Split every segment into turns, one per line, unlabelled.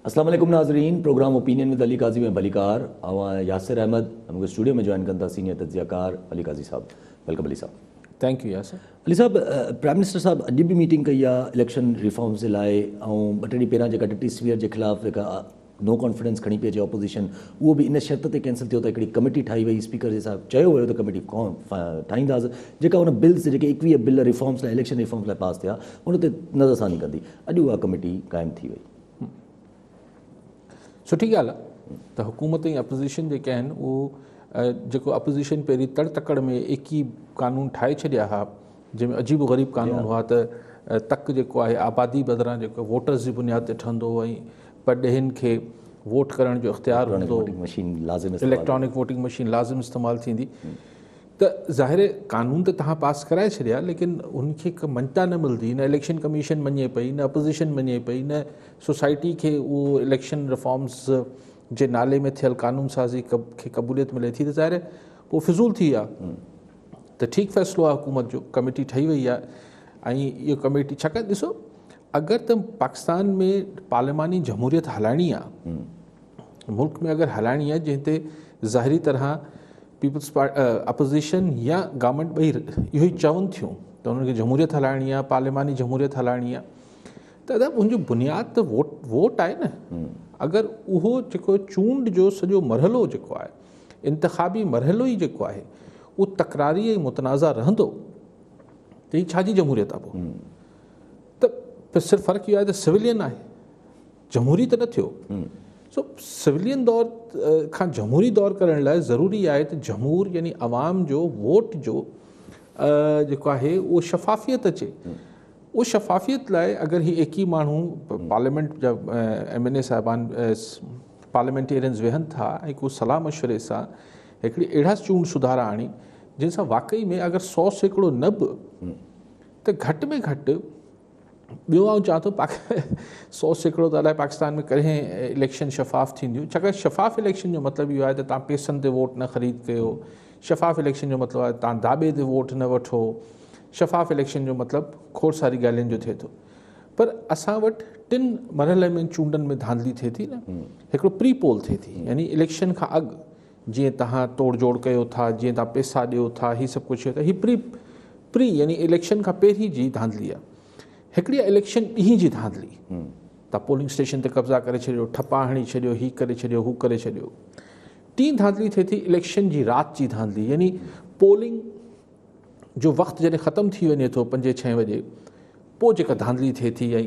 اسلام عليڪم ناظرين programme opinion with Ali Qazi ۾ ڀليڪار آئون ياسر احمد ۽ مونکي اسٽوڊيو ۾ جوائن ڪن ٿا سينيئر تجزيه ڪار علي قاضي صاحب welcome Ali صاحب.
Thank you Yasir.
Ali صاحب پرائم منسٽر صاحب اڄ به ميٽنگ ڪئي آ اليڪشن ريفارمز جي لاء ۽ ٻه ٽي ڏينهن پهريان جيڪا ڊپٽي اسپيڪر جي خلاف جيڪا نو ڪانفيڊنس کڻي پئي اچي اپوزيشن اهو به ان شرط تي ڪينسل ٿيو ته هڪڙي ڪميٽي ٺاهي وئي اسپيڪر جي صاحب چيو ويو ته ڪميٽي ٺاهينداسين جيڪا ان بلز جيڪي 21 بل ريفارمز لاء اليڪشن ريفارمز لاء پاس ٿيا ان تي نظرثاني ڪندي اڄ اها ڪميٽي قائم ٿي وئي.
سٺي ڳالهه آهي ته حڪومت ۽ اپوزيشن جيڪي آهن اهو جيڪو اپوزيشن پهرين تڙ تڪڙ ۾ ايڪي قانون ٺاهي ڇڏيا هئا جنهن ۾ عجيب و غريب قانون هئا ته تڪ جيڪو آهي آبادي بدران جيڪو ووٽرز جي بنياد تي ٺهندو ۽ پرڏيهين کي ووٽ ڪرڻ جو اختيار هوندو اليڪٽرانڪ ووٽنگ مشين لازم استعمال ٿيندي ته ظاهر قانون ته توهان پاس ڪرائي ڇڏيا ليڪن ان کي ڪا مڃتا نه ملندي نه اليڪشن ڪميشن مڃي پئي نه اپوزيشن مڃي پئي نه سوسائٽي کي اهو اليڪشن ريفارمز جي نالي ۾ ٿيل قانون سازي کي قبوليت ملي ٿي ته ظاهر پوء فضول ٿي ويا ته ٺيڪ فيصلو آهي حڪومت جو ڪميٽي ٺهي وئي آهي ۽ اهو ڪميٽي ڇاڪاڻ ڏسو اگر ته پاڪستان ۾ پارلياماني جمهوريت هلائڻي آهي ملڪ ۾ اگر هلائڻي آهي جنهن تي ظاهري طرح پيپلز پارٽي اپوزيشن يا گورنمينٽ ٻئي اهو ئي چون ٿيون ته انهن کي جمهوريت هلائڻي آهي پارلياماني جمهوريت هلائڻي آهي ته ادا ان جو بنياد ته ووٽ ووٽ آهي نه اگر اهو جيڪو چونڊ جو سڄو مرحلو جيڪو آهي انتخابي مرحلو ئي جيڪو آهي اهو تڪراري ۽ متنازع رهندو ته هي ڇا جي جمهوريت آهي پوء ته صرف فرق اهو آهي ته سولين آهي جمهوري ته نه ٿيو. سو سولين دور کان جمهوري دور ڪرڻ لاء ضروري آهي ته جمهور يعني عوام جو ووٽ جو جيڪو آهي اهو شفافيت اچي. اهو شفافيت لاء اگر هي ايڪي ماڻهو پارليامينٽ جا ايم اين اي صاحبان پارليامينٽيرينز ويهن ٿا ۽ ڪو صلاح مشوري سان هڪڙي اهڙا چونڊ سڌارا آڻي جن سان واقعي ۾ اگر 100% نه به ته گهٽ ۾ گهٽ ٻيو آئون چوان ٿو 100% ته الائي پاڪستان ۾ ڪڏهن اليڪشن شفاف ٿينديون ڇاڪاڻ شفاف اليڪشن جو مطلب اهو آهي ته تان پيسن تي ووٽ نه خريد ڪيو شفاف اليڪشن جو مطلب آهي تان داٻي تي ووٽ نه وٺو شفاف اليڪشن جو مطلب کوڙ ساري ڳالهين جو ٿئي ٿو پر اسان وٽ ٽن مرحلي ۾ چونڊن ۾ ڌانڌلي ٿئي ٿي نه هڪڙو پري پول ٿئي ٿي يعني اليڪشن کان اڳ جيئن توهان توڙ جوڙ ڪيو ٿا، جيئن توهان پئسا ڏيو ٿا، هي سڀ ڪجهه ته هي پري پري يعني اليڪشن کان پهرين جي ڌانڌلي آهي. هڪڙي آهي اليڪشن ڏينهن جي ڌانڌلي، توهان پولنگ اسٽيشن تي قبضا ڪري ڇڏيو، ٺپا هڻي ڇڏيو، هي ڪري ڇڏيو، هو ڪري ڇڏيو. ٽين ڌانڌلي ٿئي ٿي اليڪشن جي رات جي ڌانڌلي يعني پولنگ جو وقت جڏهن ختم ٿي وڃي ٿو پنجين ڇهين وڄي پوء جيڪا ڌانڌلي ٿئي ٿي ۽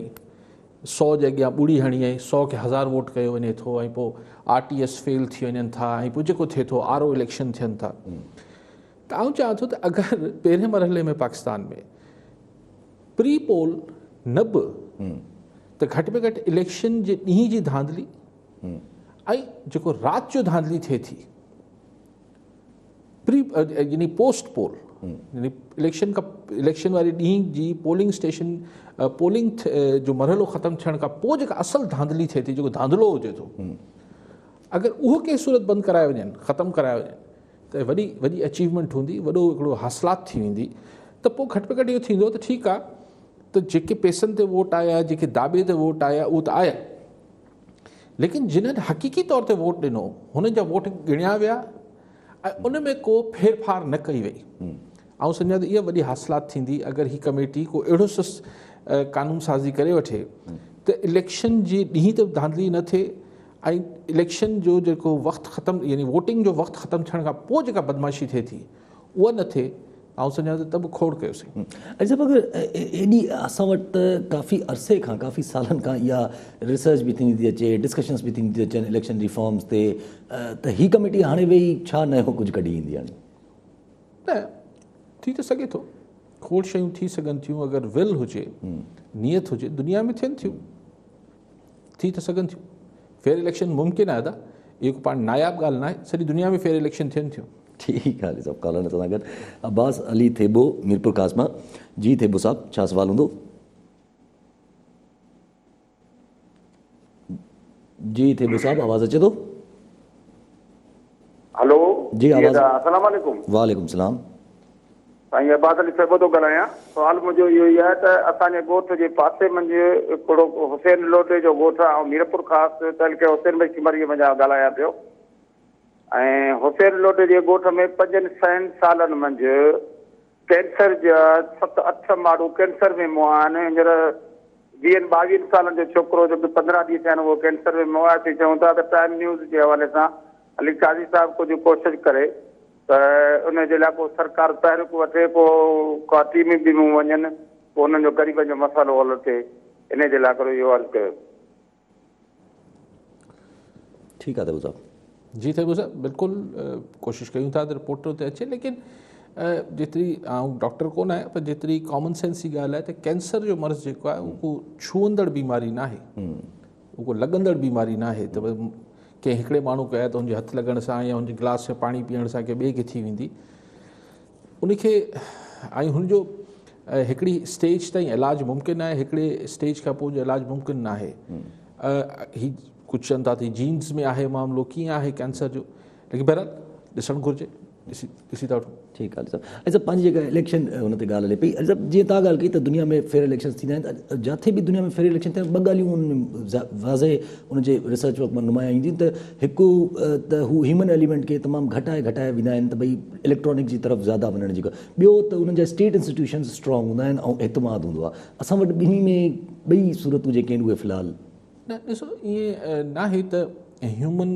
سو جي اڳيان ٻڙي هڻي ۽ سو کي هزار ووٽ ڪيو وڃي ٿو ۽ پوء آر ٽي ايس فيل ٿي وڃن ٿا ۽ پوء جيڪو ٿئي ٿو آر او اليڪشن ٿين ٿا ته آئون چاهيان ٿو ته اگر پهرين مرحلي ۾ پاڪستان ۾ پري پول نه به ته گهٽ ۾ گهٽ اليڪشن جي ڏينهن جي ڌانڌلي ۽ جيڪو رات جو ڌانڌلي ٿئي ٿي پري يعني پوسٽ پول يعني اليڪشن کان اليڪشن واري ڏينهن جي پولنگ اسٽيشن پولنگ جو مرحلو ختم ٿيڻ کان پوء جيڪا اصل ڌانڌلي ٿئي ٿي جيڪو ڌانڌلو هجي ٿو اگر اهو ڪنهن صورت بند ڪرايو وڃن ختم ڪرايو وڃن ته وڏي وڏي اچيومينٽ هوندي وڏو هڪڙو حاصلات ٿي ويندي ته پوء گهٽ ۾ گهٽ اهو ٿيندو ته ٺيڪ آهي ته جيڪي پيسن تي ووٽ آيا جيڪي داٻي تي ووٽ آيا اهو ته آيا ليڪن جنھن حقيقي طور تي ووٽ ڏنو هنن جا ووٽ ڳڻيا ويا ۽ ان ۾ ڪو ڦيرڦار نه ڪئي وئي. آئون سمجهان ٿو اها وڏي حاصلات ٿيندي اگر هي ڪميٽي ڪو اهڙو سس قانون سازي ڪري وٺي ته اليڪشن جي ڏينهن ته ڌانڌلي نه ٿئي ۽ اليڪشن جو جيڪو وقت ختم يعني ووٽنگ جو وقت ختم ٿيڻ کان پوء جيڪا بدمعاشي ٿئي ٿي اها نه ٿئي. آئون سمجهان ٿو ته به کوڙ ڪيوسين.
علي صاحب اگر ايڏي اسان وٽ ته ڪافي عرصي کان ڪافي سالن کان اها ريسرچ به ٿيندي ٿي اچي ڊسڪشنس به ٿيندي ٿي اچن اليڪشن ريفارمز تي ته هي ڪميٽي هاڻي ويهي ڇا نيو ڪجهه ڪڍي ايندي هاڻي؟
نه ٿي ته سگهي ٿو کوڙ شيون ٿي سگهن ٿيون اگر ول هجي نيت هجي دنيا ۾ ٿين ٿيون ٿي ته سگهن ٿيون فيئر اليڪشن ممڪن آهي ادا اهو ڪو پاڻ ناياب ڳالهه ناهي سڄي دنيا ۾ فيئر اليڪشن ٿين ٿيون.
ٺيڪ آهي علي صاحب ڪالر سان گڏ عباس علي ٿيٻو ميرپورخاص مان جي ٿيٻو صاحب ڇا سوال هوندو جي ٿيٻو صاحب آواز اچي ٿو.
هلو
جي آواز
السلام عليڪم.
وعليڪم السلام.
سائين عباس علي صاحب ٿو ڳالهايان. سوال منهنجو اهو ئي آهي ته اسان جي ڳوٺ جي پاسي منجهه هڪڙو حسين لوڍي جو ڳوٺ آهي. آئون ميرپور خاص تعلقي حسين بخش مريء منجهان ڳالهايان پيو ۽ حسين لوڍي جي ڳوٺ ۾ پنجن ڇهن سالن منجهه ڪينسر جا 7 8 ماڻهو ڪينسر ۾ مئا آهن. هينئر 20 22 سالن جو ڇوڪرو جيڪو 15 ڏينهن ٿيا آهن اهو ڪينسر ۾ مئو آهي. اسين چئون ٿا ته ٽائيم نيوز جي حوالي سان علي قاضي صاحب ڪجهه ڪوشش ڪري ته ان جي لاء ڪو سرڪار تحرڪ وٺي، ڪو ڪا ٽيمون بيمون وڃن، پوء انهن جو غريبن جو مسئلو حل ٿئي، انهي جي لاء ڪري اهو عرض ڪيو.
ٺيڪ آ تيبو صاحب.
جي تيبو صاحب بلڪل ڪوشش ڪيون ٿا ته رپورٽ اتي اچي ليڪن جيتري آئون ڊاڪٽر ڪونه آهيان پر جيتري ڪامن سينس جي ڳالهه آهي ته ڪينسر جو مرض جيڪو آهي اهو ڪو ڇهندڙ بيماري ناهي، اهو ڪو لڳندڙ بيماري ناهي ته ڪنهن هڪڙي ماڻهو کي آهي ته ان جي هٿ لڳڻ سان يا ان جي گلاس ۾ پاڻي پيئڻ سان ڪنهن ٻئي کي ٿي ويندي. ان کي ۽ هن جو هڪڙي اسٽيج تائين علاج ممڪن آهي، هڪڙي اسٽيج کان پوء جو علاج ممڪن ناهي. هي ڪجهه چون ٿا ته جينز ۾ آهي معاملو، ڪيئن آهي ڪينسر جو، ليڪن بهرحال ڏسڻ گهرجي، ڏسي ٿا وٺون.
ٺيڪ آهي علي صاحب. علي صاحب پنهنجي جيڪا اليڪشن ان تي ڳالهه هلي پئي، علي صاحب جيئن توهان ڳالهه ڪئي ته دنيا ۾ فيئر اليڪشنز ٿيندا آهن ته جاٿي به دنيا ۾ فيئر اليڪشن ٿيا ٻه ڳالهيون ان ۾ واضح ان جي ريسرچ ورڪ مان نمايان اينديون ته هڪ ته هو هيومن ايليمينٽ کي تمام گهٽائي گهٽائي ويندا آهن ته ڀئي اليڪٽرانڪ جي طرف زياده وڃڻ جي ٻيو ته انهن جا اسٽيٽ انسٽيٽيوشنز اسٽرانگ هوندا آهن ۽ اعتماد هوندو آهي. اسان وٽ ٻنهي ۾ ٻئي صورتون جيڪي آهن اهي في الحال
نه ڏسو ائين ناهي ته هيومن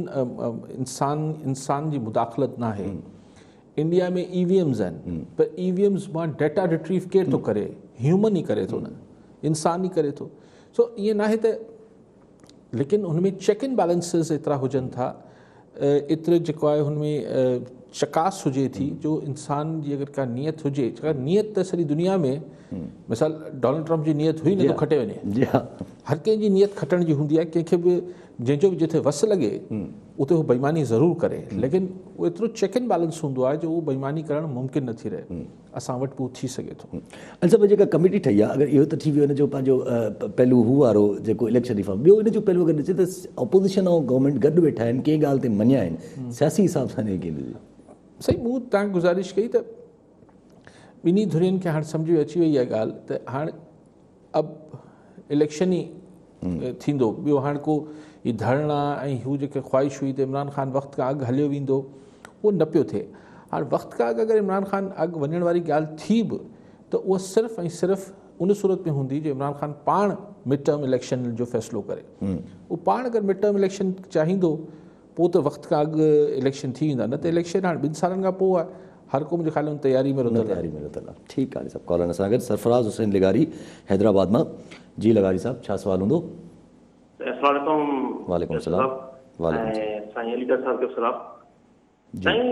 انسان انسان جي مداخلت ناهي. انڊيا ۾ اي وي ايمز آهن پر اي وي ايمز مان ڊيٽا ريٽريو ڪير ٿو ڪري؟ هيومن ئي ڪري ٿو نه، انسان ئي ڪري ٿو. سو ائين ناهي ته ليڪن هن ۾ چيڪ اينڊ بيلنسز ايترا هجن ٿا، ايترو جيڪو آهي هن ۾ چڪاس هجي ٿي جو انسان جي اگر ڪا نيت هجي، ڇاڪاڻ نيت ته سڄي دنيا ۾ مثال ڊونلڊ ٽرمپ جي نيت هئي نه ته کٽي وڃي. هر ڪنهن جي نيت کٽڻ جي هوندي آهي، ڪنهن کي به جنهن جو به جتي وس لڳي اتي هو بيماني ضرور ڪري، ليڪن اهو ايترو چيڪ اينڊ بيلنس هوندو آهي جو اهو بيماني ڪرڻ ممڪن نه ٿي رهي. اسان وٽ به اهو ٿي سگهي ٿو.
علي صاحب جيڪا ڪميٽي ٺهي آهي اگر اهو ته ٿي ويو ان جو پنهنجو پهلو هو وارو جيڪو اليڪشن ريفارم، ٻيو ان جو پهلو اگر ڏسجي ته اپوزيشن ۽ گورنمينٽ گڏ ويٺا آهن ڪنهن ڳالهه تي مڃيا آهن سياسي حساب سان ڪيئن ڏسجي؟
سائين مون تان گذارش ڪئي ته ٻنهي ڌرين کي هاڻ سمجهه ۾ اچي وئي آهي ڳالهه ته هاڻ اب اليڪشن ئي ٿيندو، ٻيو هاڻ ڪو هي ڌرڻا ۽ هو جيڪي خواهش هئي ته عمران خان وقت کان اڳ هليو ويندو اهو نه پيو ٿئي. هاڻ وقت کان اڳ اگر عمران خان اڳ وڃڻ واري ڳالهه ٿي به ته اها صرف ۽ صرف ان صورت ۾ هوندي جو عمران خان پاڻ مڊ ٽرم اليڪشن جو فيصلو ڪري. هو پاڻ اگر مڊ ٽرم اليڪشن چاهيندو پوء ته وقت کان اڳ اليڪشن ٿي ويندا، نه ته اليڪشن هاڻ 2 سالن کان پوء آهي، هر ڪو منهنجي خيال ۾ ان تياري ۾ رڌل آهي.
تياري ۾ رڌل آهي. ٺيڪ آهي صاحب. ڪالر سان گڏ سرفراز حسين لغاري حيدرآباد مان. جي لغاري صاحب ڇا سوال هوندو؟
السلام عليڪم.
وعليڪم السلام. وعليڪم السلام.
سائين علي قاضي صاحب کي سلام. سائين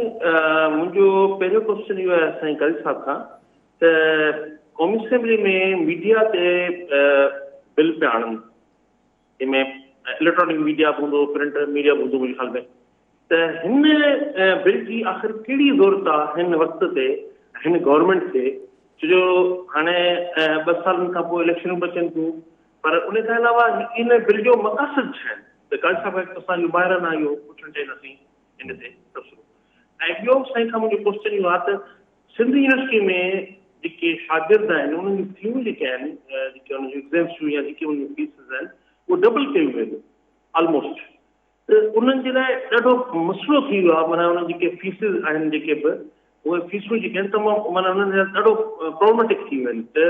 منهنجو پهريون ڪوسچن اهو آهي سائين قاضي صاحب کان ته قومي اسيمبلي ۾ ميڊيا تي بل پيا آڻن، جنهن ۾ اليڪٽرانڪ ميڊيا به هوندو، پرنٽ ميڊيا به هوندو منهنجي خيال ۾ ته هن بل جي آخر ڪهڙي ضرورت آهي هن وقت تي هن گورنمينٽ کي، ڇو جو هاڻي 2 سالن کان پوء اليڪشنون به اچن ٿيون، پر ان کان علاوه ان بل جو مقاصد ڇا آهن؟ ته قاضي صاحب اسان جو ماهرانه اهو پڇڻ چاهينداسين ان تي تبصرو. ۽ ٻيو سائين کان منهنجو ڪوسچن اهو آهي ته سنڌ يونيورسٽي ۾ جيڪي شاگرد آهن انهن جون فيون جيڪي آهن، جيڪي انهن جون ايگزامس يا جيڪي انهن جون فيسز آهن اهي ڊبل ڪيون ويون آهن آلموسٽ، ته انهن جي لاء ڏاڍو مسئلو ٿي ويو آهي، معنيٰ انهن جيڪي فيسز آهن جيڪي به اهي فيسون جيڪي آهن تمام معنيٰ انهن جي لاء ڏاڍو پرابلميٽڪ ٿي ويون آهن. ته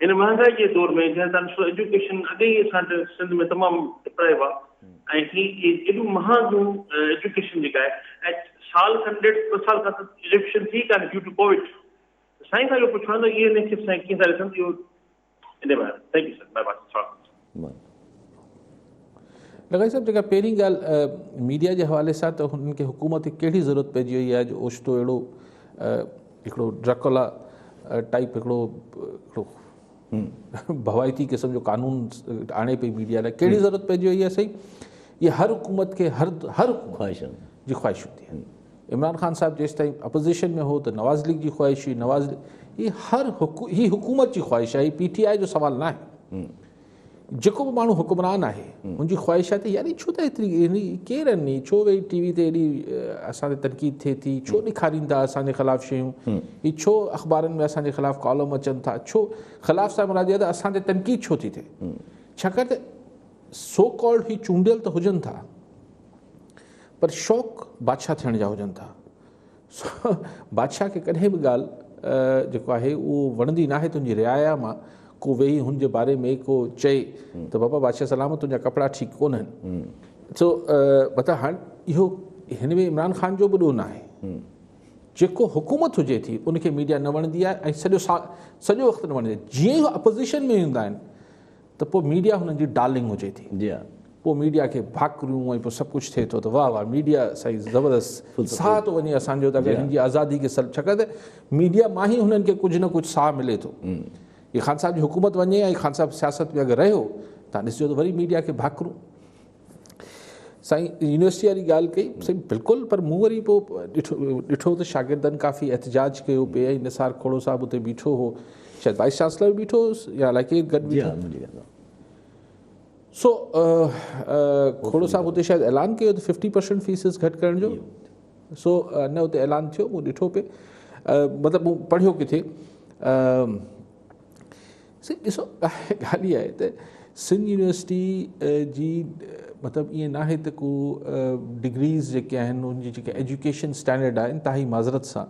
هن مهانگائي جي دور ۾ جنهن تان ڏسو ايجوڪيشن اڳي ئي اسان وٽ سنڌ ۾ تمام ڊپرائيو آهي ۽ هي ايڏو مهانگو ايجوڪيشن جيڪا آهي ۽ سال کن ڏيڍ ٻه سال کان ته ايجوڪيشن ٿي ڪانه ڊيو ٽو ڪووڊ. سائين کان اهو پڇڻو ته اهي ان کي سائين ڪيئن ٿا ڏسن اهو ان باري ۾. Thank you sir, مهرباني. السلام.
لغاري صاحب جيڪا پهرين ڳالهه ميڊيا جي حوالي سان ته هنن کي حڪومت کي ڪهڙي ضرورت پئجي وئي آهي جو اوچتو اهڙو هڪڙو ڊرڪولا ٽائيپ هڪڙو هڪڙو ڀوائتي قسم جو قانون آڻي پئي ميڊيا لاء ڪهڙي ضرورت پئجي وئي آهي سائين؟ اها هر حڪومت کي هر هر حڪومت جي خواهش هوندي آهي. عمران خان صاحب جيستائين اپوزيشن ۾ هو ته نواز ليگ جي خواهش هئي، نواز ليگ هي هر هي حڪومت جي خواهش آهي، هي پي ٽي آء جو سوال نه آهي. جيڪو به ماڻهو حڪمران آهي هن جي خواهش آهي ته يار هي ڇو ٿا ايتري ڪير آهن هي ڇو ويهي ٽي وي تي ايڏي اسان تي تنقيد ٿئي ٿي ڇو ڏيکارين ٿا اسان جي خلاف شيون هي ڇو اخبارن ۾ اسان جي خلاف ڪالم اچن ٿا ڇو خلاف سان مراد اها ته اسان تي تنقيد ڇو ٿي ٿئي ڇاڪاڻ ته سو ڪالڊ هي چونڊيل ته هجن ٿا پر شوق بادشاهه ٿيڻ جا هجن ٿا سو بادشاهه کي ڪڏهن به ڳالهه جيڪو آهي اهو وڻندي ناهي تنهنجي رعايا مان ڪو ويهي هن جي باري ۾ ڪو چئي ته بابا بادشاهه سلامت تنهنجا ڪپڙا ٺيڪ ڪونهن. سو مطلب هاڻ اهو هن ۾ عمران خان جو به ڏوهه ناهي. جيڪو حڪومت هجي ٿي ان کي ميڊيا نه وڻندي آهي ۽ سڄو سڄو وقت نه وڻندي آهي. جيئن ئي هو اپوزيشن ۾ هوندا آهن ته پوء ميڊيا هنن جي ڊارلنگ هجي ٿي.
جي ها.
پوء ميڊيا کي ڀاڪريون ۽ پوء سڀ ڪجهه ٿئي ٿو ته واهه واهه ميڊيا سائين زبردست ساهه ٿو وڃي اسان جو ته اگر هن جي آزادي کي سلب ڇاڪاڻ ته ميڊيا مان ئي هنن کي ڪجهه نه ڪجهه ساهه ملي ٿو. هي خان صاحب جي حڪومت وڃي ۽ خان صاحب سياست ۾ اگر رهيو تان ڏسجو ته وري ميڊيا کي ڀاڪرون. سائين يونيورسٽي واري ڳالهه ڪئي سائين بلڪل پر مون وري پوء ڏٺو ڏٺو ته شاگردن ڪافي احتجاج ڪيو پئي ۽ نثار کوڙو صاحب اتي بيٺو هو شايد وائيس چانسلر به بيٺو هوس يا الائي ڪير گڏ بيٺو سو کوڙو صاحب اتي شايد اعلان ڪيو ته 50% فيسز گهٽ ڪرڻ جو سو نه اتي اعلان ٿيو مون ڏٺو پئي مطلب مون پڙهيو ڪٿي سائين ڏسو ڳالهه اها آهي ته سنڌ يونيورسٽي جي مطلب ائين ناهي ته ڪو ڊگريز جيڪي آهن ان جي جيڪي ايجوڪيشن اسٽينڊرڊ آهي انتهائي معذرت سان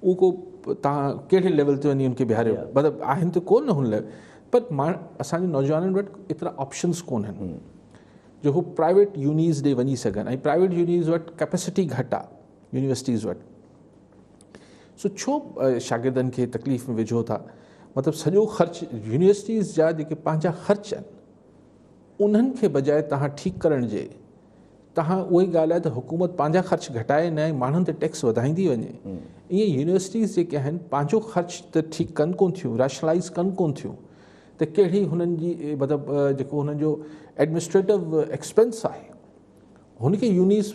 اهو ڪو تان ڪهڙي ليول تي وڃي ان کي بيهاريو مطلب آهن ته ڪو نه هن ليول پر مان اسان جي نوجوانن وٽ ايترا آپشنس ڪونهن جو هو پرائيويٽ يونيز ڏي وڃي سگهن ۽ پرائيويٽ يونيز وٽ ڪيپيسٽي گهٽ آهي يونيورسٽيز وٽ سو ڇو شاگردن کي تڪليف ۾ وجهو ٿا مطلب سڄو خرچ يونيورسٽيز جا جيڪي پنهنجا خرچ آهن انهن کي بجاء تهان ٺيڪ ڪرڻ جي تهان اها ئي ڳالهه آهي ته حڪومت پنهنجا خرچ گهٽائي نه ۽ ماڻهن تي ٽيڪس وڌائيندي وڃي ائين يونيورسٽيز جيڪي آهن پنهنجو خرچ ته ٺيڪ ڪن ڪون ٿيون ريشنلائز ڪن ڪون ٿيون ته ڪهڙي هنن جي مطلب جيڪو هنن جو ايڊمنسٽريٽو ايڪسپينس آهي هن کي يونيز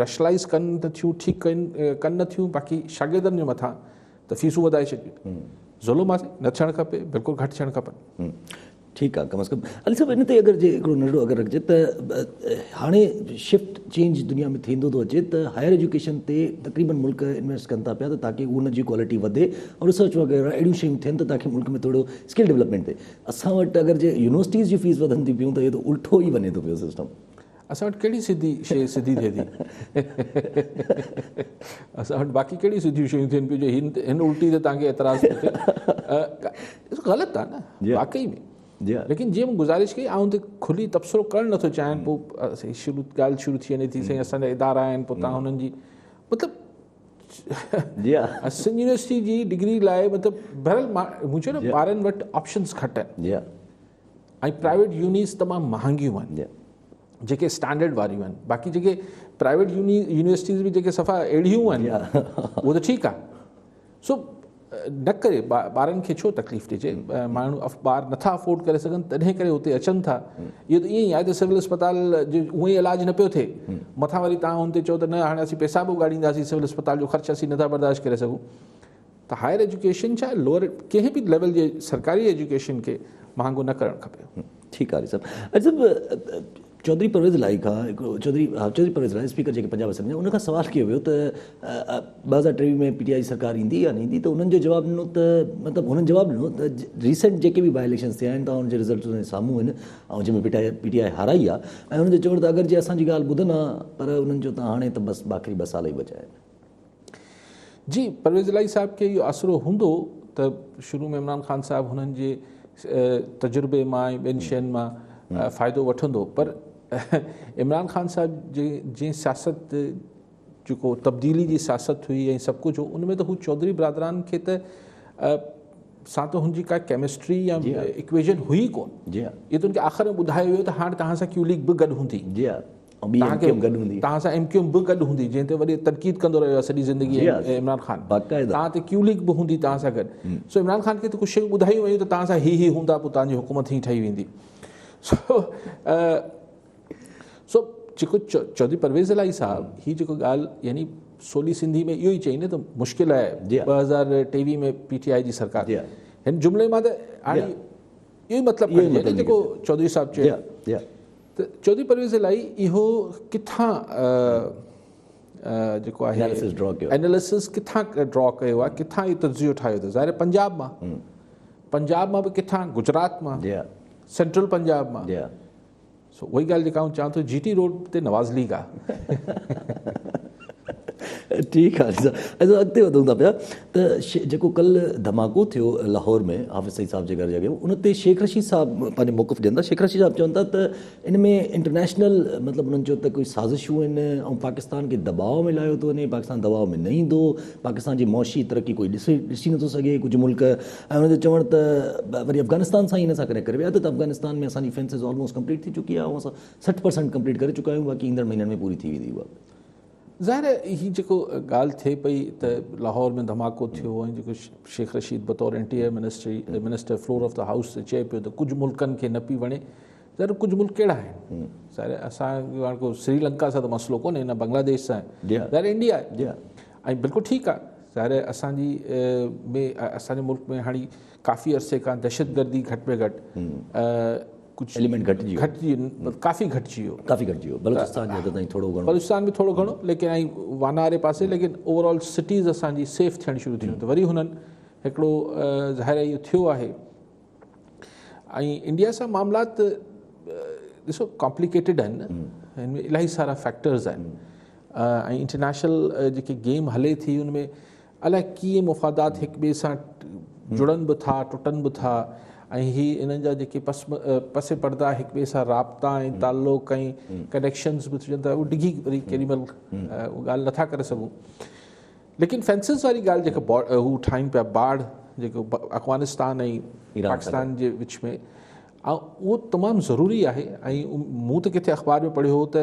ريشنلائز ڪن نه ٿيون ٺيڪ ڪن ڪن نه ٿيون باقي شاگردن جي مٿان ته فيسون وڌائي ڇڏيون ظلم آهي نه ٿيڻ کپي بلڪل گهٽ ٿيڻ کپن.
ٺيڪ آ ڪم از ڪم علي صاحب ان تي اگر جي هڪڙو ننڍڙو اگر رکجي ته هاڻي شفٽ چينج دنيا ۾ ٿيندو ٿو اچي ته هائر ايجوڪيشن تي تقريبن ملڪ انويسٽ ڪن ٿا پيا ته تاڪي ان جي ڪوالٽي وڌي ۽ ريسرچ وغيره اهڙيون شيون ٿين ته تاڪي ملڪ ۾ ٿورو اسڪل ڊولپمينٽ ٿئي اسان وٽ اگر جي يونيورسٽيز جي فيس وڌن ٿيون پيون ته اهو ته الٽو ئي وڃي ٿو پيو سسٽم.
اسان وٽ ڪهڙي سڌي شيء سڌي ٿئي ٿي؟ اسان وٽ باقي ڪهڙيون سڌيون شيون ٿين پيون جو هن هن الٽي تي توهان کي اعتراض ٿو ٿئي؟ غلط آهي نه واقعي ۾. ليڪن جيئن مون گذارش ڪئي آئون تي کلي تبصرو ڪرڻ نٿو چاهيان پوء شروع ڳالهه شروع ٿي وڃي ٿي سائين اسان جا ادارا آهن پوء توهان هنن جي مطلب
جي ها
سنڌ يونيورسٽي جي ڊگري لاء مطلب بهرحال مون چيو نه ٻارن وٽ آپشنس گهٽ آهن
جي ها
۽ پرائيويٽ يونيز تمام مهانگيون آهن جيڪي اسٽينڊرڊ واريون آهن باقي جيڪي پرائيويٽ يونيورسٽيز به جيڪي صفا اهڙيون آهن اهو ته ٺيڪ آهي سو نه ڪري ٻارن کي ڇو تڪليف ڏجي ماڻهو ٻار نٿا افورڊ ڪري سگهن تڏهن ڪري اتي اچن ٿا اهو ته ائين ئي آهي ته سول اسپتال جو اونئن ئي علاج نه پيو ٿئي مٿان وري توهان هن تي چئو ته نه هاڻي اسين پئسا به اڳاڙينداسين سول اسپتال جو خرچ اسين نٿا برداشت ڪري سگهون ته هائر ايجوڪيشن ڇا لوئر ڪنهن به ليول جي سرڪاري ايجوڪيشن کي مهانگو نه ڪرڻ کپي.
ٺيڪ آهي صاحب اچ صاحب چوڌري پرويز الاهي کان هڪڙو چوڌري ها چوڌري پرويز الاهي اسپيڪر جيڪي پنجاب اسيمبلي جا ان کان سوال ڪيو ويو ته 2023 ۾ پي ٽي آء جي سرڪار ايندي يا نه ايندي ته انهن جو جواب ڏنو ته مطلب هنن جواب ڏنو ته ريسنٽ جيڪي به باء اليڪشنز ٿيا آهن ته ان جي رزلٽ انهن جي سامهون آهن ۽ جنهن ۾ پي ٽي آء هارائي آهي ۽ انهن جو چوڻ ته اگر جي اسان جي ڳالهه ٻڌن ها پر انهن جو ته هاڻي ته بس باقي 2 سال ئي بچيا آهن.
جي پرويز الاهي صاحب کي اهو آسرو هوندو ته شروع ۾ عمران خان صاحب هنن جي تجربي مان ۽ ٻين شين مان فائدو وٺندو پر عمران خان صاحب جي جنهن سياست جيڪو تبديلي جي سياست هئي ۽ سڀ ڪجهه هو ان ۾ ته هو چوڌري برادران کي ته سان ته هن جي ڪا ڪيمسٽري يا اڪويشن هئي ڪون
جي ها
اهو ته هن کي آخر ۾ ٻڌايو ويو ته هاڻ توهان سان ڪيو ليگ به گڏ هوندي
جي ها ۽ ٻي ايم ڪيو ايم گڏ هوندي.
توهان سان ايم ڪيو ايم به گڏ هوندي جنهن تي وڏي تنقيد ڪندو رهيو آهي سڄي زندگي عمران خان.
باقاعده.
توهان تي ڪيو ليگ به هوندي توهان سان گڏ. سو عمران خان کي ته ڪجهه شيون ٻڌايون ويون ته توهان سان هي هي هوندا پوء توهان جي حڪومت هيئن ٺهي ويندي. سو سو جيڪو چوڌري پرويز الاهي صاحب هي جيڪو ڳالهه يعني سولي سنڌي ۾ اهو ئي چئي نه ته مشڪل آهي 2023 ۾ پي ٽي آء جي سرڪار. هن جملي مان ته هاڻي اهو ئي مطلب کڻجي نه جيڪو چوڌري صاحب چيو ته چوڌري پرويز الاهي اهو ڪٿان جيڪو آهي اناليسس ڪٿان ڊرا ڪيو آهي ڪٿان اهو تجزيو ٺاهيو اٿس ظاهر پنجاب مان پنجاب مان به ڪٿان گجرات مان سينٽرل پنجاب مان سو اها ئي ڳالهه جيڪا آئون چوان ٿو جي ٽي روڊ تي نواز ليگ آ.
ٺيڪ آ اچا اڳتي وڌون ٿا پيا ته جيڪو ڪل ڌماڪو ٿيو لاهور ۾ حافظ سعيد صاحب جي گهر جي اڳيان ان تي شيخ رشيد صاحب پنهنجو موقف ڏين ٿا شيخ رشيد صاحب چون ٿا ته ان ۾ انٽرنيشنل مطلب انهن چيو ته ڪوئي سازشون آهن ۽ پاڪستان کي دٻاء ۾ لايو ٿو وڃي پاڪستان دٻاء ۾ نه ايندو پاڪستان جي معاشي ترقي ڪوئي ڏسي ڏسي نٿو سگهي ڪجهه ملڪ ۽ انهن جو چوڻ ته وري افغانستان سان ئي ان سان ڪنيڪٽ ڪري ويا ته افغانستان ۾ اسان جي فينسز آلموسٽ ڪمپليٽ ٿي چڪي آهي ۽ اسان 60% ڪمپليٽ ڪري چڪا آهيون باقي ايندڙ مهينن ۾ پوري ٿي ويندي اها.
ظاهر آهي هي جيڪو ڳالهه ٿئي پئي ته لاهور ۾ ڌماڪو ٿيو ۽ جيڪو شيخ رشيد بطور interior ministry minister floor of the house تي چئي پيو ته ڪجهه ملڪن کي نه پئي وڻي ظاهر ڪجهه ملڪ ڪهڙا آهن ظاهر اسان هاڻ ڪو سري لنڪا سان ته مسئلو ڪونهي نه بنگلاديش سان ظاهر انڊيا آهي ۽ بلڪل ٺيڪ آهي ظاهر آهي اسان جي ۾ اسان جي ملڪ ۾ هاڻي ڪافي عرصي کان دهشتگردي گهٽ ۾ گهٽ
ڪجهه ايليمينٽ گهٽجي ويو
گهٽجي ڪافي گهٽجي ويو
ڪافي گهٽجي ويو بلوچستان جي حد تائين ٿورو گهڻو
بلوچستان ۾ ٿورو گهڻو ليڪن ۽ واناري پاسي ليڪن اوور آل سٽيز اسان جي سيف ٿيڻ شروع ٿيون ته وري هنن هڪڙو ظاهر آهي اهو ٿيو آهي ۽ انڊيا سان معاملات ڏسو ڪامپليڪيٽيڊ آهن هن ۾ الاهي سارا فيڪٽرز آهن ۽ انٽرنيشنل جيڪي گيم هلي ٿي ان ۾ الائي ڪيئن مفادات هڪ ٻئي سان جڙن به ٿا ٽٽن به ٿا ۽ هي انهن جا جيڪي پس پس پردا هڪ ٻئي سان رابطا ۽ تعلق ۽ ڪنيڪشنز به ٿجن ٿا اهو ڊگهي وري ڪيڏي مهل اها ڳالهه نٿا ڪري سگهون ليڪن فينسز واري ڳالهه جيڪا هو ٺاهين پيا باڙ جيڪو افغانستان ۽ پاڪستان جي وچ ۾ اهو تمام ضروري آهي ۽ مون ته ڪٿي اخبار ۾ پڙهيو هو ته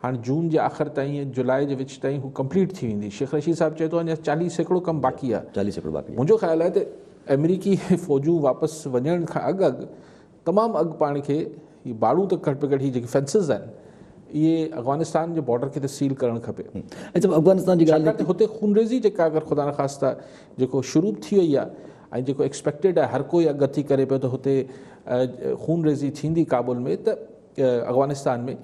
هاڻي جون جي آخر تائين يا جولاء جي وچ تائين هو ڪمپليٽ ٿي ويندي شيخ رشيد صاحب چئي ٿو اڃا 40% ڪم باقي آهي
40% باقي
منهنجو خيال آهي ته آمريڪي فوجون واپس وڃڻ کان اڳ اڳ تمام اڳ پاڻ کي هي باڙون ته گهٽ ۾ گهٽ هي جيڪي فينسز آهن اهي افغانستان جي بارڊر کي ته سيل ڪرڻ کپي.
اچا افغانستان جي ڳالهه
ڇاڪاڻ ته هتي خونريزي جيڪا اگر خدا نخواسته جيڪو شروع به ٿي وئي آهي ۽ جيڪو ايڪسپيڪٽيڊ آهي هر ڪوئي اڳ ٿي ڪري پيو ته هتي خونريزي ٿيندي ڪابل ۾ ته افغانستان ۾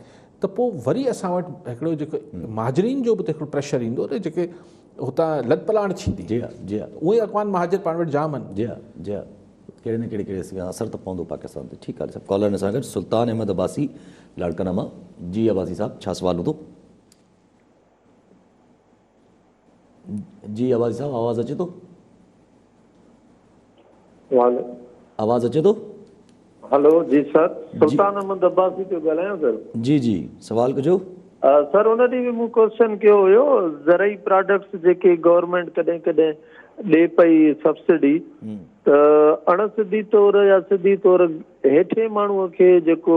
ته پوء وري اسان وٽ هڪڙو جيڪو مهاجرين جو به ته هڪڙو پريشر ايندو نه جيڪي هتان لڏپلاڻ ٿيندي
جي ها جي ها
اهي افغان مهاجر پاڻ وٽ جام آهن
جي ها جي ها ڪهڙي نه ڪهڙي ڪهڙي سان اثر ته پوندو پاڪستان تي ٺيڪ آهي سڀ ڪالر سان گڏ سلطان احمد عباسي لاڙڪاڻا مان جي عباسي صاحب ڇا سوال هوندو جي عباسي صاحب آواز اچي ٿو آواز اچي ٿو
هلو جي سر سلطان احمد عباسي پيو ڳالهايان سر
جي جي سوال ڪجو
سر ان ڏينهن به مون ڪوشچن ڪيو هيو زرعي پراڊڪٽس جيڪي گورنمينٽ ڪڏهن ڪڏهن ڏي پئي سبسڊي ته اڻ سڌي طور يا سڌي طور هيٺين ماڻهوء کي جيڪو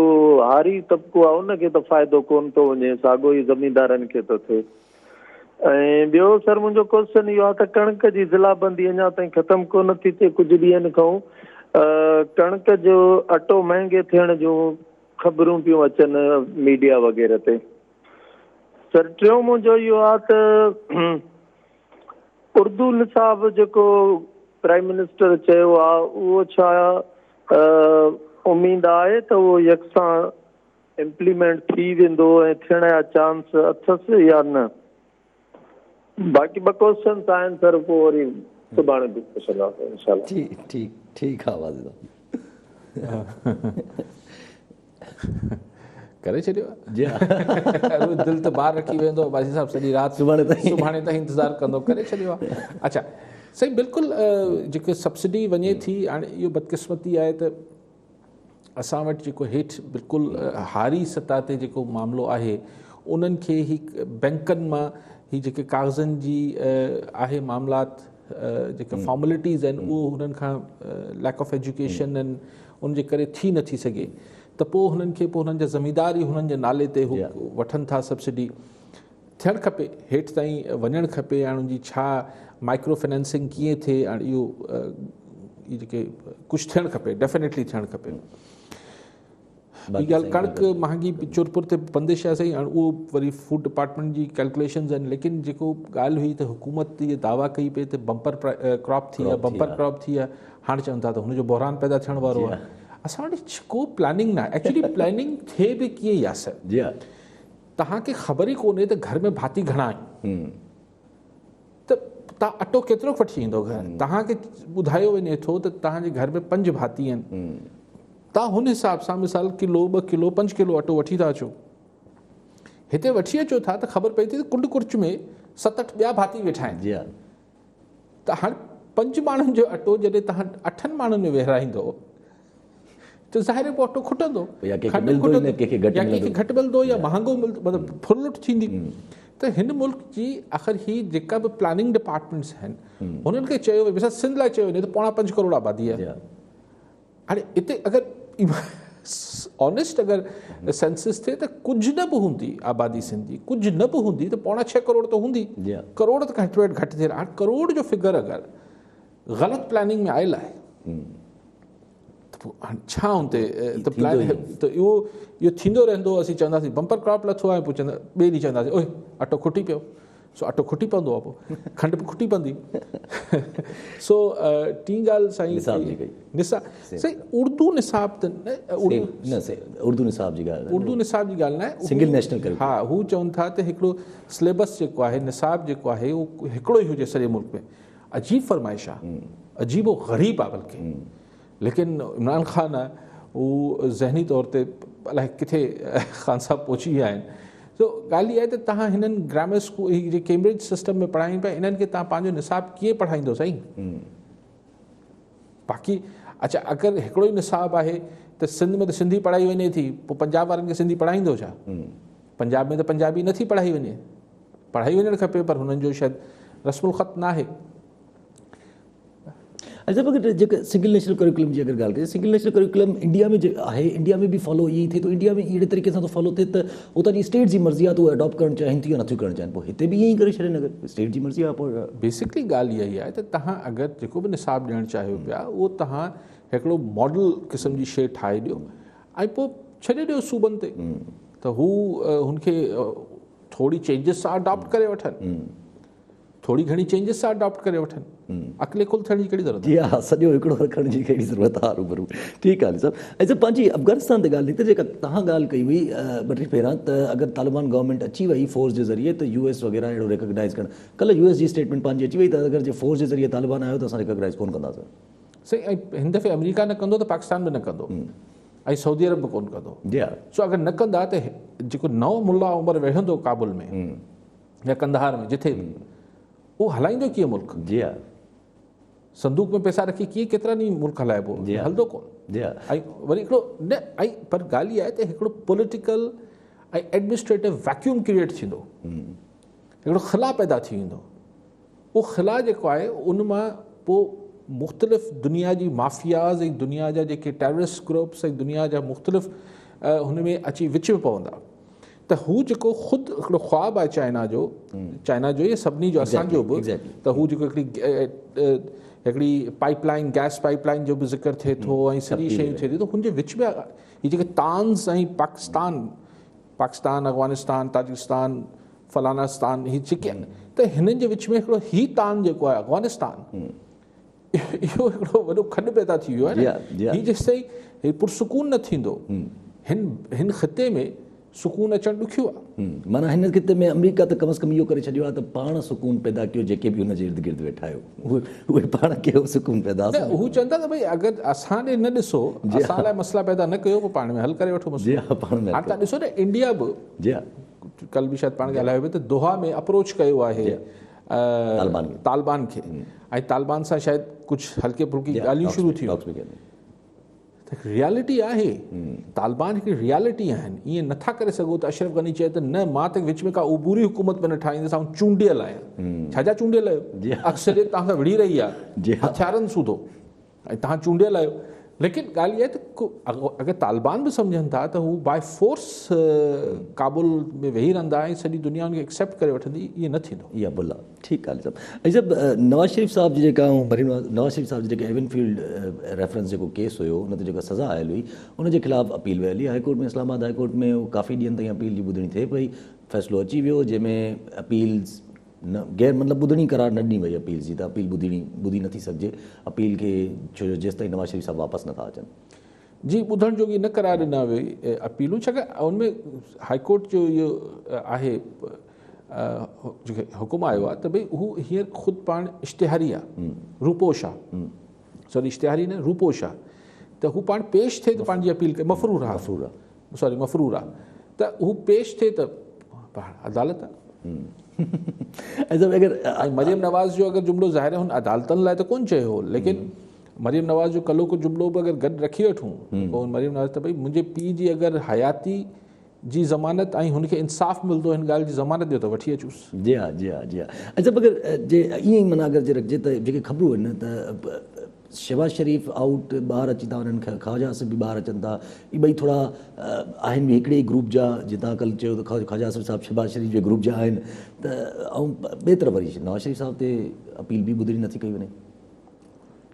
هاري طبقو آهي ان کي ته فائدو ڪونه ٿو وڃي ساڳو ئي زميندارن کي ٿو ٿئي ۽ ٻيو سر منهنجو ڪوشچن اهو آهي ته ڪڻڪ جي ضلع بندي اڃا تائين ختم ڪونه ٿي ٿئي ڪجهه ڏينهن کان ڪڻڪ جو اٽو مهنگي ٿيڻ جون خبرون پيون اچن ميڊيا وغيره تي سر ٽيون منهنجو اهو آهي ته اردو نصاب جيڪو پرائيم منسٽر چيو آهي اهو ڇا اميد آهي ته اهو يڪسان امپليمينٽ ٿي ويندو ۽ ٿيڻ جا چانس اٿس يا نه؟ باقي ٻه ڪوسچنس آهن سر پوء وري سڀاڻي به پڇنداسين انشاء الله.
ٺيڪ ٺيڪ ٺيڪ آ واضح
ڪري ڇڏيو جي دل ته ٻاهر رکي ويندو عباسي صاحب سڄي رات
سڀاڻي تائين
سڀاڻي تائين انتظار ڪندو ڪري ڇڏيو آهي اچھا سائين بلڪل جيڪي سبسڊي وڃي ٿي هاڻي اهو بدقسمتي آهي ته اسان وٽ جيڪو هيٺ بلڪل هاري سطح تي جيڪو معاملو آهي انهن کي هي بينڪن مان هي جيڪي ڪاغذن جي آهي معاملات جيڪي فارملٽيز آهن اهو هنن کان ليڪ آف ايجوڪيشن ان جي ڪري ٿي نٿي سگهي ته پوء هنن کي پوء هنن جا زميندار ئي هنن جي نالي تي هو وٺن ٿا سبسڊي ٿيڻ کپي هيٺ تائين وڃڻ کپي هاڻ ان جي ڇا مائڪرو فنانسنگ ڪيئن ٿئي هاڻ اهو اهي جيڪي ڪجهه ٿيڻ کپي ڊيفينيٽلي ٿيڻ کپي ٻي ڳالهه ڪڻڪ مهانگي چورپور تي بندش آهي سائين هاڻ اهو وري فوڊ ڊپارٽمينٽ جي ڪيلڪوليشنز آهن ليڪن جيڪو ڳالهه هئي ته حڪومت اهي دعويٰ ڪئي پئي ته بمپر ڪراپ ٿي آهي بمپر ڪراپ ٿي آهي هاڻ چون ٿا ته هن جو بحران پيدا ٿيڻ وارو آهي. असां वटि को प्लानिंग न आहे। एक्चुअली प्लानिंग थिए बि कीअं यासर?
जी हा।
तव्हांखे ख़बर ई कोन्हे त घर में भाती घणा आहिनि, त तव्हां अटो केतिरो वठी ईंदो घर? तव्हांखे ॿुधायो वञे थो त तव्हांजे घर में 5 भाती आहिनि, तव्हां हुन हिसाब सां मिसाल किलो 2 किलो 5 किलो अटो वठी था अचो। हिते वठी अचो था त ख़बर पए थी त कुंड कुर्च में 7-8 ॿिया भाती वेठा आहिनि।
जी हा।
त हाणे 5 माण्हुनि जो अटो जॾहिं तव्हां 8 माण्हुनि में विहिराईंदो त ज़ाहिर आहे पोइ अटो खुटंदो,
या कंहिंखे
घटि मिलंदो या महांगो मिलंदो, मतिलबु फुरलुट थींदी। त हिन मुल्क जी आख़िर ही जेका बि प्लानिंग डिपार्टमेंट्स आहिनि हुननि खे चयो वञे, मिसाल सिंध लाइ चयो वञे त 4.75 करोड़ आबादी आहे। हाणे हिते अगरि ऑनेस्ट अगरि सेंसस थिए त कुझु न बि हूंदी आबादी सिंध जी, कुझु न बि हूंदी त 5.75 करोड़ त हूंदी, करोड़ त घटि में घटि थिए। हाणे करोड़ जो फिगर अगरि ग़लति प्लानिंग में आयल आहे त पोइ हाणे छा हुन ते त प्लान त इहो इहो थींदो रहंदो। असीं चवंदासीं बंपर क्रॉप लथो आहे, पोइ चवंदा ॿिए ॾींहुं चवंदासीं ओए अटो खुटी पियो, सो अटो खुटी पवंदो आहे, पोइ खंड बि खुटी पवंदी। सो टीं ॻाल्हि साईं निसाब, साईं उर्दू निसाब त
न, उर्दू निसाब जी ॻाल्हि,
उर्दू निसाब जी ॻाल्हि न आहे,
सिंगल नेशनल करिकुलम।
हा, हू चवनि था त हिकिड़ो सिलेबस जेको आहे, निसाब जेको आहे, उहो हिकिड़ो ई हुजे सॼे मुल्क में। अजीब फरमाइश आहे, अजीब ओ ग़रीब आहे बल्कि, लेकिन इमरान ख़ान आहे उहो ज़हनी तौर ते अलाए किथे ख़ान साहिबु पहुची विया आहिनि। सो ॻाल्हि इहा आहे त तव्हां हिननि ग्रामर स्कूल ही जेके कैम्ब्रिज सिस्टम में पढ़ाइनि पिया, इन्हनि खे तव्हां पंहिंजो निसाब कीअं पढ़ाईंदो साईं? बाक़ी अच्छा अगरि हिकिड़ो ई निसाब आहे त सिंध में त सिंधी पढ़ाई वञे थी, पोइ पंजाब वारनि खे सिंधी पढ़ाईंदो छा? पंजाब में त पंजाबी नथी पढ़ाई वञे, पढ़ाई वञणु खपे, पर हुननि जो शायदि रस्मुल ख़त न आहे।
अच्छा, अगरि जेका सिंगल नेशनल करिकुलम जी अगरि ॻाल्हि कजे, सिंगल नेशनल करिकुलम इंडिया में आहे, इंडिया में बि फॉलो इहो ई थिए थो, इंडिया में अहिड़े तरीक़े सां थो फॉलो थिए त उतां जी स्टेट जी मर्ज़ी आहे त उहे अडॉप्ट करणु चाहिनि थियूं या नथियूं करणु चाहिनि, पोइ हिते बि ईअं ई करे छॾनि अगरि स्टेट जी मर्ज़ी आहे। पोइ
बेसिकली ॻाल्हि इहा ई आहे त तव्हां अगरि जेको बि निसाब ॾियणु चाहियो पिया, उहो तव्हां हिकिड़ो मॉडल क़िस्म जी शइ ठाहे ॾियो ऐं पोइ छॾे ॾियो सूबनि ते त हू हुनखे थोरी चेंजिस सां अडॉप्ट करे वठनि, थोरी घणी चेंजिस सां अडॉप्ट करे वठनि, अकले कुल थियण जी कहिड़ी ज़रूरत?
जी हा, सॼो हिकिड़ो रखण जी कहिड़ी ज़रूरत आहे? रूबरू ठीकु आहे साहिबु। ऐं पंहिंजी अफ़गानिस्तान ते ॻाल्हि निकिती, जेका तव्हां ॻाल्हि कई हुई ॿ टे पहिरां त अगरि तालिबान गवर्नमेंट अची वई फोर्स जे ज़रिए त यूएस वग़ैरह अहिड़ो रिकॉग्नाइज़ करणु, कल्ह यूएस जी स्टेटमेंट पंहिंजी अची वई त अगरि जे फोर्स जे ज़रिए तालिबान आयो त असां रिकॉग्नाइज़ कोन कंदासीं।
सही, ऐं हिन दफ़े अमेरिका न कंदो त पाकिस्तान बि न कंदो ऐं सऊदी अरब बि कोन कंदो।
जी हा।
सो अगरि न कंदा त जेको नओं मुल्ला उमर वेहंदो काबुल में या कंधार में जिथे बि, उहो हलाईंदो कीअं मुल्क?
जी हा।
संदूक में पैसा रखी कीअं केतिरा ॾींहं मुल्क हलाइबो? हलंदो कोन। ऐं वरी हिकिड़ो न, ऐं पर ॻाल्हि इहा आहे त हिकिड़ो पॉलिटिकल ऐं एडमिनिस्ट्रेटिव वैक्यूम क्रिएट थींदो, हिकिड़ो ख़िला पैदा थी वेंदो। उहो ख़िला जेको आहे उन मां पोइ मुख़्तलिफ़ दुनिया जी माफियाज़ ऐं दुनिया जा जेके टेररिस्ट ग्रुप्स ऐं दुनिया जा मुख़्तलिफ़ हुन में अची विच में पवंदा। त हू जेको ख़ुदि हिकिड़ो ख़्वाब आहे चाइना जो, चाइना जो या सभिनी जो, असांजो बि, त हू जेको हिकिड़ी पाइपलाइन, गैस पाइपलाइन जो बि ज़िक्र थिए थो ऐं सॼी शयूं थिए थी, त हुनजे विच में हीअ जेके तान्स ऐं पाकिस्तान, पाकिस्तान, अफ़गानिस्तान, ताजिकिस्तान, फलानास्तान, हीअ जेके आहिनि, त हिननि जे विच में हिकिड़ो हीउ तान जेको आहे अफ़गानिस्तान, इहो हिकिड़ो वॾो खॾ पैदा थी वियो आहे न। हीउ जेसिताईं हीउ पुरसुकून न थींदो, हिन हिन ख़िते में सुकून अचणु ॾुखियो आहे।
माना हिन ख़िते में अमेरिका त कम अज़ कम इहो करे छॾियो आहे त पाण सुकून पैदा कयो, जेके बि हुनजे इर्द गिर्द वेठा आहियो उहे पाण कयो सुकून पैदा।
हू चवनि था त भई अगरि असां ॾे न ॾिसो, असां लाइ मसइला पैदा न कयो, पोइ पाण में हल करे वठो मसइलो।
जी हा, पाण में।
हाणे तव्हां ॾिसो न इंडिया बि,
जी हा,
कल्ह बि शायदि पाण ॻाल्हायो पियो त दोहा में अप्रोच कयो आहे तालिबान खे, ऐं तालिबान सां शायदि कुझु हल्के फुल्की ॻाल्हियूं शुरू थियूं। रियलिटी आहे, तालिबान हिकिड़ी रियलिटी आहिनि। ईअं नथा करे सघो त अशरफ गनी चए त न, मां त विच में का उबूरी हुकूमत में न ठाहींदुसि, आउं चूंडियल आहियां। छाजा चूंडियल आहियो? अक्सरियत तव्हां सां विड़ी रही आहे हथियारनि सूधो, ऐं तव्हां चूंडियल आहियो। लेकिन ॻाल्हि इहा आहे त अगरि तालिबान बि सम्झनि था त हू बाय फोर्स काबुल में वेही रहंदा ऐं सॼी दुनिया हुनखे एक्सेप्ट करे वठंदी, ईअं न थींदो।
इहा भुल आहे। ठीकु आहे साहिबु। ऐं साहिबु नवाज़ शरीफ़ साहिब जी जेका मरियम नवाज़ शरीफ़ साहिब जी जेका एवनफील्ड रेफरेंस जेको केस हुयो, उन ते जेका सज़ा आयल हुई, उनजे ख़िलाफ़ अपील वियल हुई हाई कोर्ट में, इस्लामाबाद हाई कोर्ट में। काफ़ी ॾींहनि ताईं अपील जी ॿुधणी थिए पई, फ़ैसिलो अची वियो जंहिंमें अपील्स न गैर मतिलबु ॿुधणी करार न ॾिनी वई अपील जी, त अपील ॿुधी नथी सघिजे अपील खे, छो जो जेसिताईं नवाज़ शरीफ़ साहिबु वापसि नथा अचनि।
جي ٻڌڻ جوڳي نه قرار ڏنا وئي اپيلون ڇاڪاڻ ان ۾ هائي ڪورٽ جو اهو آهي جيڪي حڪم آيو آهي ته ڀئي هو هينئر خود پاڻ اشتهاري آهي روپوش آهي سوري اشتهاري نه روپوش آهي ته هو پاڻ پيش ٿئي ته پنهنجي اپيل ڪري مفرور آهي سوري مفرور آهي ته هو پيش ٿئي ته پاڻ عدالت آهي. ۽ مريم نواز جو اگر جملو ظاهر آهي هن عدالتن لاء ته ڪونه چيو هو ليڪن مريم نواز جو ڪلهوڪو جملو به اگر گڏ رکي وٺون پوء مريم نواز ته ڀئي منهنجي پيء جي اگر حياتي جي ضمانت ۽ هن کي انصاف ملندو هن ڳالهه جي ضمانت ڏيو ته وٺي اچوس.
جي ها جي ها جي ها اڇا مگر جي ائين ئي معنيٰ اگر جي رکجي ته جيڪي خبرون آهن ته شهباز شريف آئوٽ ٻاهر اچي ٿا وڃن خواجه آصف به ٻاهر اچن ٿا اهي ٻئي ٿورا آهن به هڪڙي ئي گروپ جا جيئن توهان ڪلهه چيو ته خواجه آصف صاحب شهباز شريف جي گروپ جا آهن ته ۽ ٻئي طرف وري نواز شريف صاحب تي اپيل به ٻڌڻي نٿي ڪئي وڃي.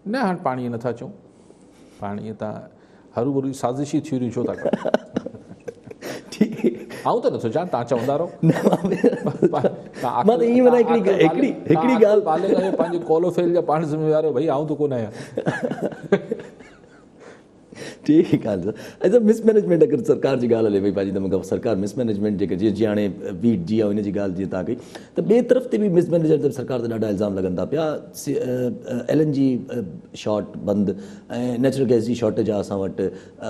نه هاڻ پاڻ ائين نٿا چئون پاڻ ائين تان هروڀرو سازشي ٿيوريون ڇو ٿا ڪيو. آئون ته نٿو چوان تان چوندا رهو.
مان ته ائين معنيٰ هڪڙي هڪڙي هڪڙي ڳالهه
بالغ آهيو پنهنجي قول و فعل جا پاڻ ذميوار آهيو ڀئي آئون ته ڪونه آهيان.
ٺيڪ آهي اڇا مس مينيجمينٽ اگر سرڪار جي ڳالهه هلي پئي پنهنجي ته مون سرڪار مس مينيجمينٽ جيڪا جيئن جيئن هاڻي ويٽ جي ان جي ڳالهه جيئن توهان ڪئي ته ٻئي طرف تي به مس مينيجمينٽ تي سرڪار تي ڏاڍا الزام لڳن ٿا پيا ايل اين جي شارٽ بند ۽ نيچرل گئس جي شارٽيج آهي اسان وٽ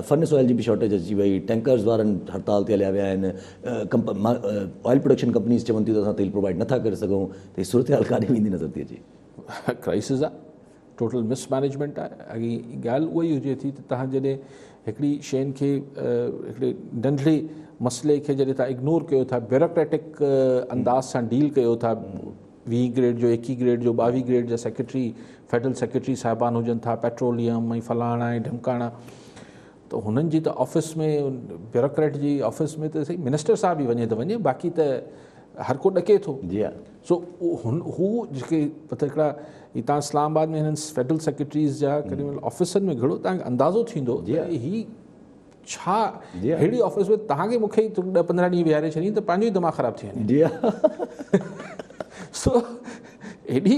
فرنس آئل جي به شارٽيج اچي وئي ٽينڪرز وارن هڙتال تي هليا ويا آهن آئل پروڊڪشن ڪمپنيز چون ٿيون ته اسان تيل پرووائڊ نٿا ڪري سگهون ته هي صورتحال ڪاڏي ويندي نظر ٿي اچي.
ڪرائسز آهي ٽوٽل مس مئنيجمينٽ آهي اڳي ڳالهه اها ئي هجي ٿي ته تهان جڏهن هڪڙي شين کي هڪڙي ننڍڙي مسئلي کي جڏهن تهان اگنور ڪيو ٿا بيوروڪريٽڪ انداز سان ڊيل ڪيو ٿا ويهين گريڊ جو ايڪيهين گريڊ جو ٻاويهين گريڊ جا سيڪريٽري فيڊرل سيڪريٽري صاحبان هجن ٿا پيٽروليم ۽ فلاڻا ۽ ڍمڪاڻا ته هنن جي ته آفيس ۾ بيوروڪريٽ جي آفيس ۾ ته سائين منسٽر صاحب ئي وڃي ته وڃي باقي ته هر ڪو ڏڪي ٿو
جي ها
سو هن هو جيڪي مطلب هڪڙا هي تان اسلام آباد ۾ هنن فيڊرل سيڪريٽريز جا ڪڏهن مهل آفيسن ۾ گهڙو تان کي اندازو ٿيندو ته هي ڇا ههڙي آفيس ۾ تان کي مونکي 10 15 ڏينهن ويهاري ڇڏين ته پنهنجو ئي دماغ خراب ٿي وڃي
جي
سو هيڏي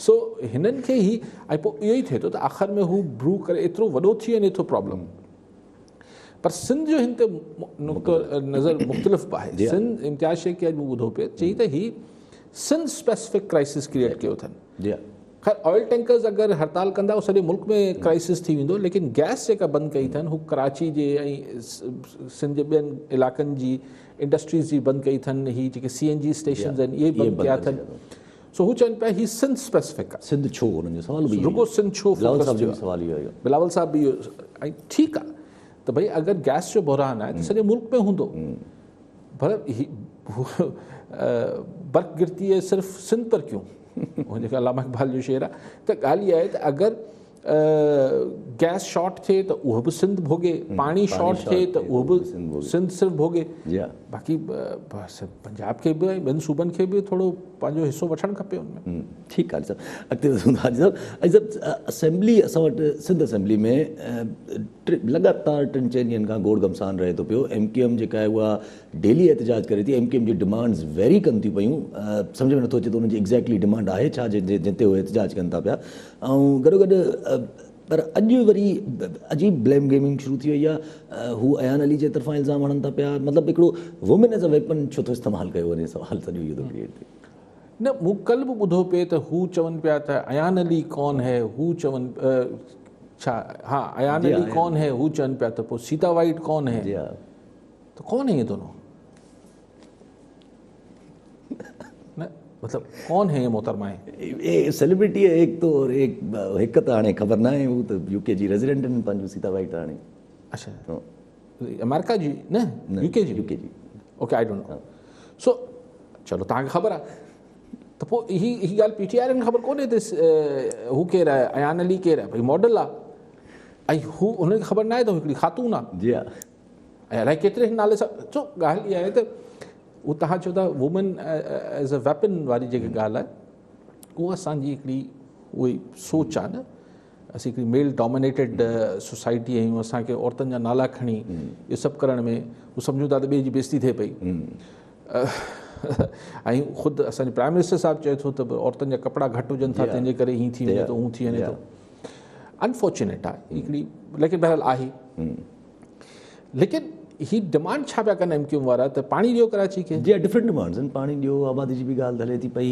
سو هنن کي هي ۽ پوء اهو ئي ٿئي ٿو ته آخر ۾ هو برو ڪري ايترو وڏو ٿي وڃي ٿو پرابلم پر سنڌ جو هن تي نقطو نظر مختلف به آهي سنڌ امتياز شيخ کي اڄ مون ٻڌو پئي چئي ته هي سنڌ اسپيسفڪ ڪرائسس ڪريئيٽ ڪيو اٿن خير آئل ٽينڪرز اگر هڙتال ڪندا سڄي ملڪ ۾ ڪرائسس ٿي ويندو ليڪن گئس جيڪا بند ڪئي اٿن هو ڪراچي جي ۽ سنڌ جي ٻين علائقن جي انڊسٽريز جي بند ڪئي اٿن هي جيڪي سي اين جي اسٽيشنز آهن اهي بند ڪيا اٿن سو هو چون پيا هي سنڌ اسپيسفڪ آهي.
سنڌ ڇو انهن جو سوال به
رڳو سنڌ ڇو
بلاول صاحب جو به سوال اهو آهي.
بلاول صاحب به اهو ۽ ٺيڪ آهي ته ڀئي اگر گئس جو بحران آهي ته سڄي ملڪ ۾ هوندو پر هي برق گرتي هي صرف سنڌ پر ڪيون هو جيڪا علامه اقبال جو شعر آهي ته ڳالهه اها آهي ته اگر گئس شارٽ ٿئي ته اهو به سنڌ ڀوڳي، پاڻي شارٽ ٿئي ته اهو به سنڌ صرف ڀوڳي، باقي پنجاب کي به ۽ ٻين صوبن کي به ٿورو پنهنجو حصو وٺڻ کپي ان ۾.
ٺيڪ آهي صاحب اڳتي وڌون ٿا حاجي صاحب حاجي صاحب اسيمبلي اسان وٽ سنڌ اسيمبلي ۾ لڳاتار ٽن چئن ڏينهن کان گوڙ گهمسان رهي ٿو پيو ايم ڪيو ايم جيڪا آهي اها ڊيلي احتجاج ڪري ٿي، ايم ڪيو ايم جي ڊمانڊز ويري ڪن ٿيون پيون، سمجهه ۾ نٿو اچي ته انهن جي ايگزيڪٽلي ڊمانڊ آهي ڇا جنهن تي هو احتجاج ڪن ٿا پيا ۽ گڏو گڏ پر اڄ وري عجيب بليم گيمنگ شروع ٿي وئي آهي، هو ايان علي جي طرفان الزام هڻن ٿا پيا، مطلب هڪڙو وومين ايز ا ويپن ڇو ٿو استعمال ڪيو وڃي سوال سڄو اهو ٿو ڪريئيٽ ٿئي.
نه مون ڪلهه به ٻڌو پئي ته هو چون پيا ته ايان علي ڪون هي هو چون ڇا ها ايان علي ڪون هي هو چون پيا ته پوء سيتا وائيٽ ڪون هي. تو ڪون هي يي دونو نه مطلب ڪون هي يي محترمه
هي سيلبرٽي هي ايڪ تو اور ايڪ هڪ ته هاڻي خبر نه آهي هو ته يو ڪي جي ريزيڊنٽ آهن پنهنجو سيتا وائيٽ ته هاڻي
اچھا امريڪا جي نه يو ڪي جي
يو ڪي جي
اوڪي I don't know سو چلو تهان کي خبر آهي ته پوء هي هي ڳالهه پي ٽي آء کي خبر ڪونهي ته هو ڪير آهي ايان علي ڪير آهي ڀئي ماڊل آهي ۽ هو هن کي خبر نه آهي ته هو هڪڙي خاتون آهي
جي ها
۽ الائي ڪيتري هن نالي سان سو ڳالهه اها آهي ته هو توهان چئو ٿا وومين ايز اي ويپن واري جيڪا ڳالهه آهي اها اسانجي هڪڙي اهي سوچ آهي نه اسين هڪڙي ميل ڊومينيٽيڊ سوسائٽي آهيون اسانکي عورتن جا نالا کڻي اهو سڀ ڪرڻ ۾ هو سمجهون ٿا ته ٻئي جي بيزتي ٿئي پئي ۽ خود اسانجي پرائم منسٽر صاحب چئي ٿو ته عورتن جا ڪپڙا گهٽ هجن ٿا تنهنجي ڪري هيئن ٿي وڃي ٿو هون ٿي وڃي ٿو. انفارچونيٽ آهي هڪڙي ليڪن بهرحال آهي. ليڪن هي ڊمانڊ ڇا پيا ڪن ايم ڪيو ايم وارا ته پاڻي ڏيو ڪراچي کي.
جي ها ڊفرنٽ ڊمانڊز آهن پاڻي ڏيو آبادي جي به ڳالهه هلي ٿي پئي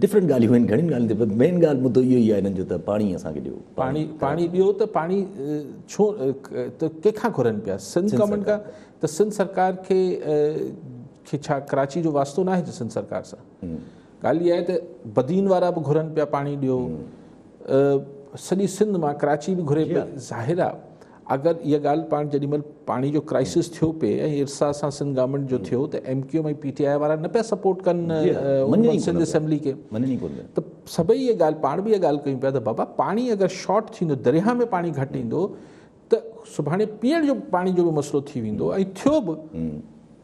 ڊفرنٽ ڳالهيون آهن گهڻين ڳالهين تي پر مين ڳالهه مدو اهو ئي آهي هنن جو ته پاڻي اسان کي ڏيو
پاڻي پاڻي ڏيو ته پاڻي ڇو ته ڪنهن کان گهرن پيا سنڌ گورنمينٽ کان ته سنڌ سرڪار کي کي ڇا ڪراچي جو واسطو ناهي ڇا سنڌ سرڪار سان ڳالهه اها آهي ته بدين وارا به گهرن پيا پاڻي ڏيو سڄي سنڌ مان ڪراچي به گهري پئي ظاهر آهي اگر اها ڳالهه پاڻ جيڏي مهل پاڻي جو ڪرائسس ٿيو پئي ۽ ارسا سان سنڌ گورنمينٽ جو ٿيو ته ايم ڪيو ايم ۽ پي ٽي آء وارا نه پيا سپورٽ ڪن سنڌ اسيمبلي کي ته سڀئي اها ڳالهه پاڻ به اها ڳالهه ڪيون پيا ته بابا پاڻي اگر شارٽ ٿيندو درياهه ۾ پاڻي گهٽ ايندو ته سڀاڻي پيئڻ جو پاڻي جو به مسئلو ٿي ويندو ۽ ٿيو به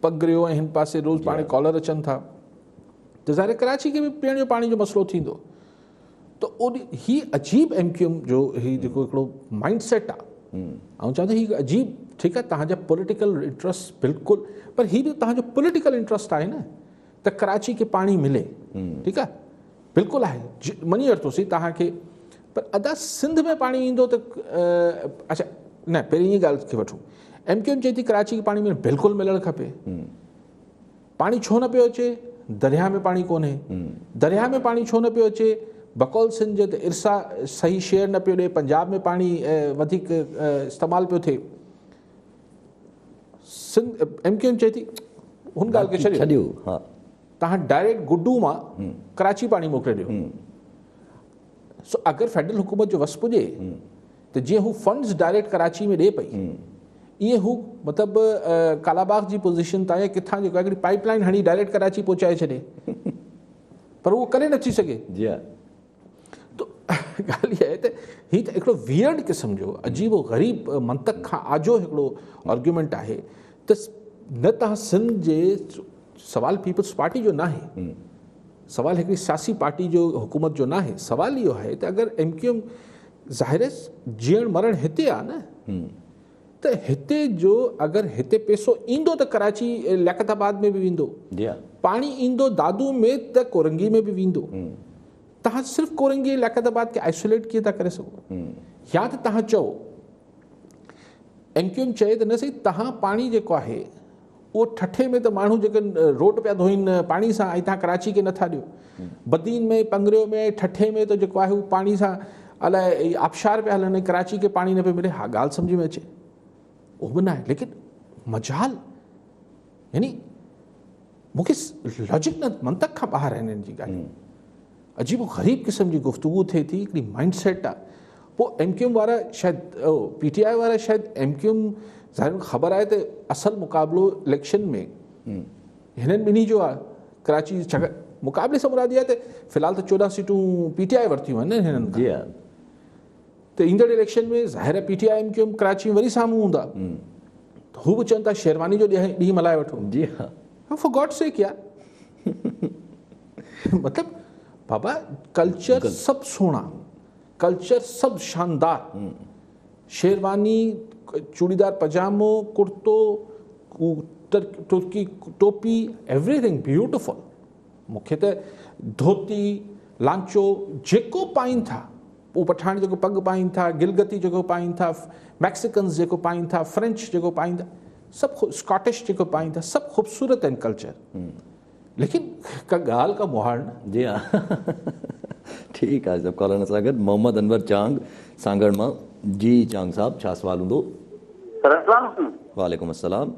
پگريو ۽ هن پاسي روز پاڻي ڪالر اچن ٿا ته ظاهر ڪراچي کي به پيئڻ جو پاڻي جو مسئلو ٿيندو ته اوڏي هي عجيب ايم ڪيو ايم جو هي جيڪو هڪڙو مائنڊ سيٽ آ آئون چوان ٿو هي عجيب ٺيڪ آ تهان جا پوليٽيڪل انٽرسٽ بلڪل پر هي به تهان جو پوليٽيڪل انٽرسٽ آهي نه ته ڪراچي کي پاڻي ملي ٺيڪ آ بلڪل آهي مڃي ورتوسي تهان کي پر ادا سنڌ ۾ پاڻي ايندو ته اچھا نه پهرين هي ڳالهه کي وٺون ايم ڪيو ايم چئي ٿي ڪراچي کي پاڻي ملي بلڪل ملڻ کپي پاڻي ڇو نه پيو اچي؟ درياهه ۾ پاڻي ڪونهي. درياهه ۾ پاڻي ڇو نه پيو اچي؟ بقول سنڌ جي ته ارسا صحيح شيئر نه پيو ڏئي، پنجاب ۾ پاڻي وڌيڪ استعمال پيو ٿئي. سنڌ ايم ڪيو ايم چئي ٿي هن ڳالهه کي ڇڏيو، توهان ڊائريڪٽ گڊو مان ڪراچي پاڻي موڪلي ڏيو. سو اگر فيڊرل حڪومت جو وس پڄي ته جيئن هو فنڊز ڊائريڪٽ ڪراچي ۾ ڏي پئي ائين هو مطلب ڪالاباغ جي پوزيشن تان يا ڪٿان جيڪو هڪڙي پائپ لائن هڻي ڊائريڪٽ ڪراچي پهچائي ڇڏي پر اهو ڪري نٿي سگهي.
جي ها.
ته ڳالهه اها آهي ته هي ته هڪڙو ويئرڊ قسم جو عجيب و غريب منطق کان آجو هڪڙو آرگيومينٽ آهي ته نه توهان سنڌ جي سوال پيپلز پارٽي جو ناهي سوال هڪڙي سياسي پارٽي جو حڪومت جو ناهي سوال اهو آهي ته اگر ايم ڪيو ايم ظاهر جيئڻ مرڻ هتي آ نه ته هتي جو اگر هتي پيسو ايندو ته ڪراچي لياقت آباد ۾ به ويندو پاڻي ايندو دادو ۾ ته ڪورنگي ۾ به ويندو تهان صرف ڪورنگي لياقت آباد کي آئسوليٽ ڪيئن ٿا ڪري سگهو يا ته تهان چئو ايم ڪيو ايم چئي ته نه سائين تهان پاڻي جيڪو آهي اهو ٺٽي ۾ ته ماڻهو جيڪي روڊ پيا ڌوئين پاڻي سان ۽ تهان ڪراچي کي نٿا ڏيو. بدين ۾ پنگريو ۾ ٺٽي ۾ ته جيڪو آهي اهو پاڻي سان الائي آبشار پيا هلن ۽ ڪراچي کي پاڻي نه پيو ملي. ها ڳالهه سمجهه ۾ اچي اهو به ناهي ليڪن مجال يعني مون کي لاجڪ نه منطق کان ٻاهر آهن هن جي ڳالهيون. عجيب و غريب قسم جي گفتگو ٿئي ٿي هڪڙي مائنڊ سيٽ آ پوء ايم ڪيو ايم وارا شايد پي ٽي آء وارا شايد ايم ڪيو ايم ظاهر خبر آهي ته اصل مقابلو اليڪشن ۾ هنن ٻنهي جو آ ڪراچي مقابلي سان مراد اها ته في الحال ته 14 سيٽون پي ٽي آء ورتيون آهن نه هنن
جي ها
ته ايندڙ اليڪشن ۾ ظاهر آهي P T I M Q M Karachi ۾ وري سامهون هوندا ته هو به چون ٿا شيرواني جو ڏينهن ملهائي وٺو
جي ها
فار گاڊ سيڪ يار مطلب بابا ڪلچر سڀ سهڻا ڪلچر سڀ شاندار شيرواني چوڙيدار پجامو ڪرتو ترڪي ٽوپي ايوريٿنگ بيوٽيفل مونکي ته ڌوتي لانچو جيڪو پائين ٿا هو پٺاڻ جيڪو پڳ پائين ٿا، گلگتي جيڪو پائين ٿا، ميڪسيڪنز جيڪو پائين ٿا، فرينچ جيڪو پائين ٿا، سڀ اسڪاٽش جيڪو پائين ٿا، سڀ خوبصورت آهن ڪلچر. ليڪن ڪا ڳالهه ڪا مهاڙ نه.
جي ها ٺيڪ آهي سڀ ڪالرن سان گڏ محمد انور چانگ سانگهڙ مان جي چانگ صاحب ڇا سوال هوندو.
سر السلام عليڪم.
وعليڪم السلام.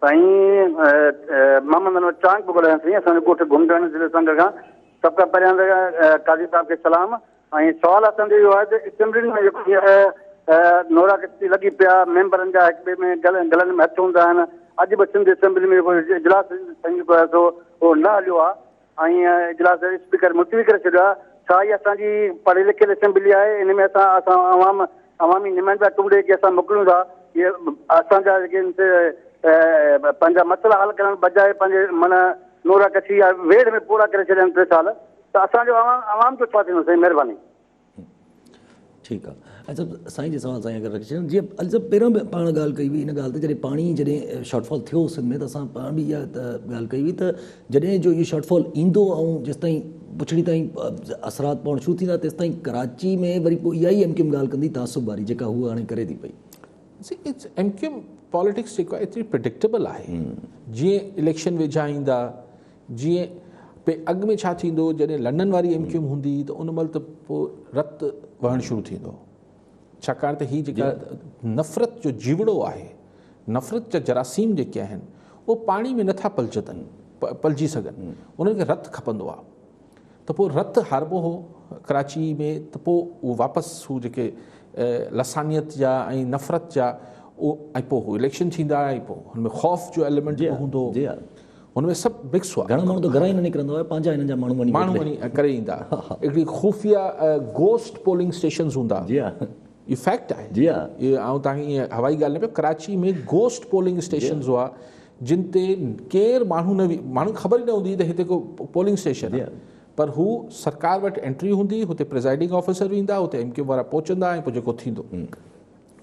سائين محمد انور چانگ پيو ڳالهايان سائين اسان جو ڳوٺ گهمگهڻ ضلعي سانگهڙ کان سڀ کان پهريان ته قاضي صاحب کي سلام ۽ سوال اسان جو اهو آهي ته اسيمبلين ۾ جيڪو هينئر نورا ڪشتي لڳي پيا ميمبرن جا هڪ ٻئي ۾ گلن ۾ هٿ هوندا آهن اڄ به سنڌ اسيمبلي ۾ جيڪو اجلاس سائين جيڪو آهي سو اهو نه هليو آهي ۽ اجلاس اسپيڪر ملتوي ڪري ڇڏيو آهي، ڇا هي اسان جي پڙهي لکيل اسيمبلي آهي، ان ۾ اسان اسان عوام عوامي نمائندا چونڊي جيڪي اسان موڪليون ٿا اهي اسان جا جيڪي پنهنجا مسئلا حل ڪرڻ بجاء پنهنجي معنيٰ نورا ڪڇي يا ويڙهه ۾ پورا ڪري ڇڏيا آهن 3 سال ته اسان جو عوام جو ڇا ٿيندو سائين مهرباني.
ٺيڪ آ علي صاحب سائين جي سوال سائين اگر رکي ڇڏيان جيئن علي صاحب پهريان به پاڻ ڳالهه ڪئي هئي ان ڳالهه تي جڏهن پاڻي جڏهن شارٽ فال ٿيو سنڌ ۾ ته اسان پاڻ به اها ڳالهه ڪئي هئي ته جڏهن جو اهو شارٽ فال ايندو ۽ جيستائين پڇڙي تائين اثرات پوڻ شروع ٿيندا تيستائين ڪراچي ۾ وري پوء اها ئي ايم ڪيو ايم ڳالهه ڪندي تعصب واري جيڪا هوء هاڻي ڪري ٿي پئي.
سي it's M Q M politics جيڪو آهي ايتري پرڊڪٽيبل آهي جيئن اليڪشن ويجها ايندا جيئن پي اڳ ۾ ڇا ٿيندو جڏهن لنڊن واري ايم ڪيو ايم هوندي ته ان مهل ته پوء رت وهڻ شروع ٿيندو ڇاڪاڻ ته هي جيڪا نفرت جو جيوڙو آهي نفرت جا جراثيم جيڪي آهن اهي پاڻي ۾ نٿا پلجن پلجي سگهن انهن کي رت کپندو آهي ته پوء رت هاربو هو ڪراچي ۾ ته پوء اهو واپس هو جيڪي لسانيت جا ۽ نفرت جا اهو ۽ پوء هو اليڪشن ٿيندا ۽ پوء هن ۾ خوف جو ايليمينٽ به هوندو هن ۾ سڀ مڪس هئا.
گهڻا ماڻهو ته گهران ئي نه نڪرندا هئا پنهنجا هنن جا ماڻهو وڃي
ماڻهو وڃي ڪري ايندا هڪڙي خفيه گوسٽ پولنگ اسٽيشنز هوندا
جي ها
اهو فيڪٽ آهي
جي ها
اهو آئون توهان کي ائين هوائي ڳالهه نه پيو ڪراچي ۾ گوسٽ پولنگ اسٽيشنز هئا جن تي ڪير ماڻهو نه ماڻهن کي خبر ئي نه هوندي ته هتي ڪو پولنگ اسٽيشن آهي پر هو سرڪار وٽ انٽري هوندي هتي پرزائيڊنگ آفيسر ويندا هتي ايم ڪيو وارا پهچندا ۽ پوء جيڪو ٿيندو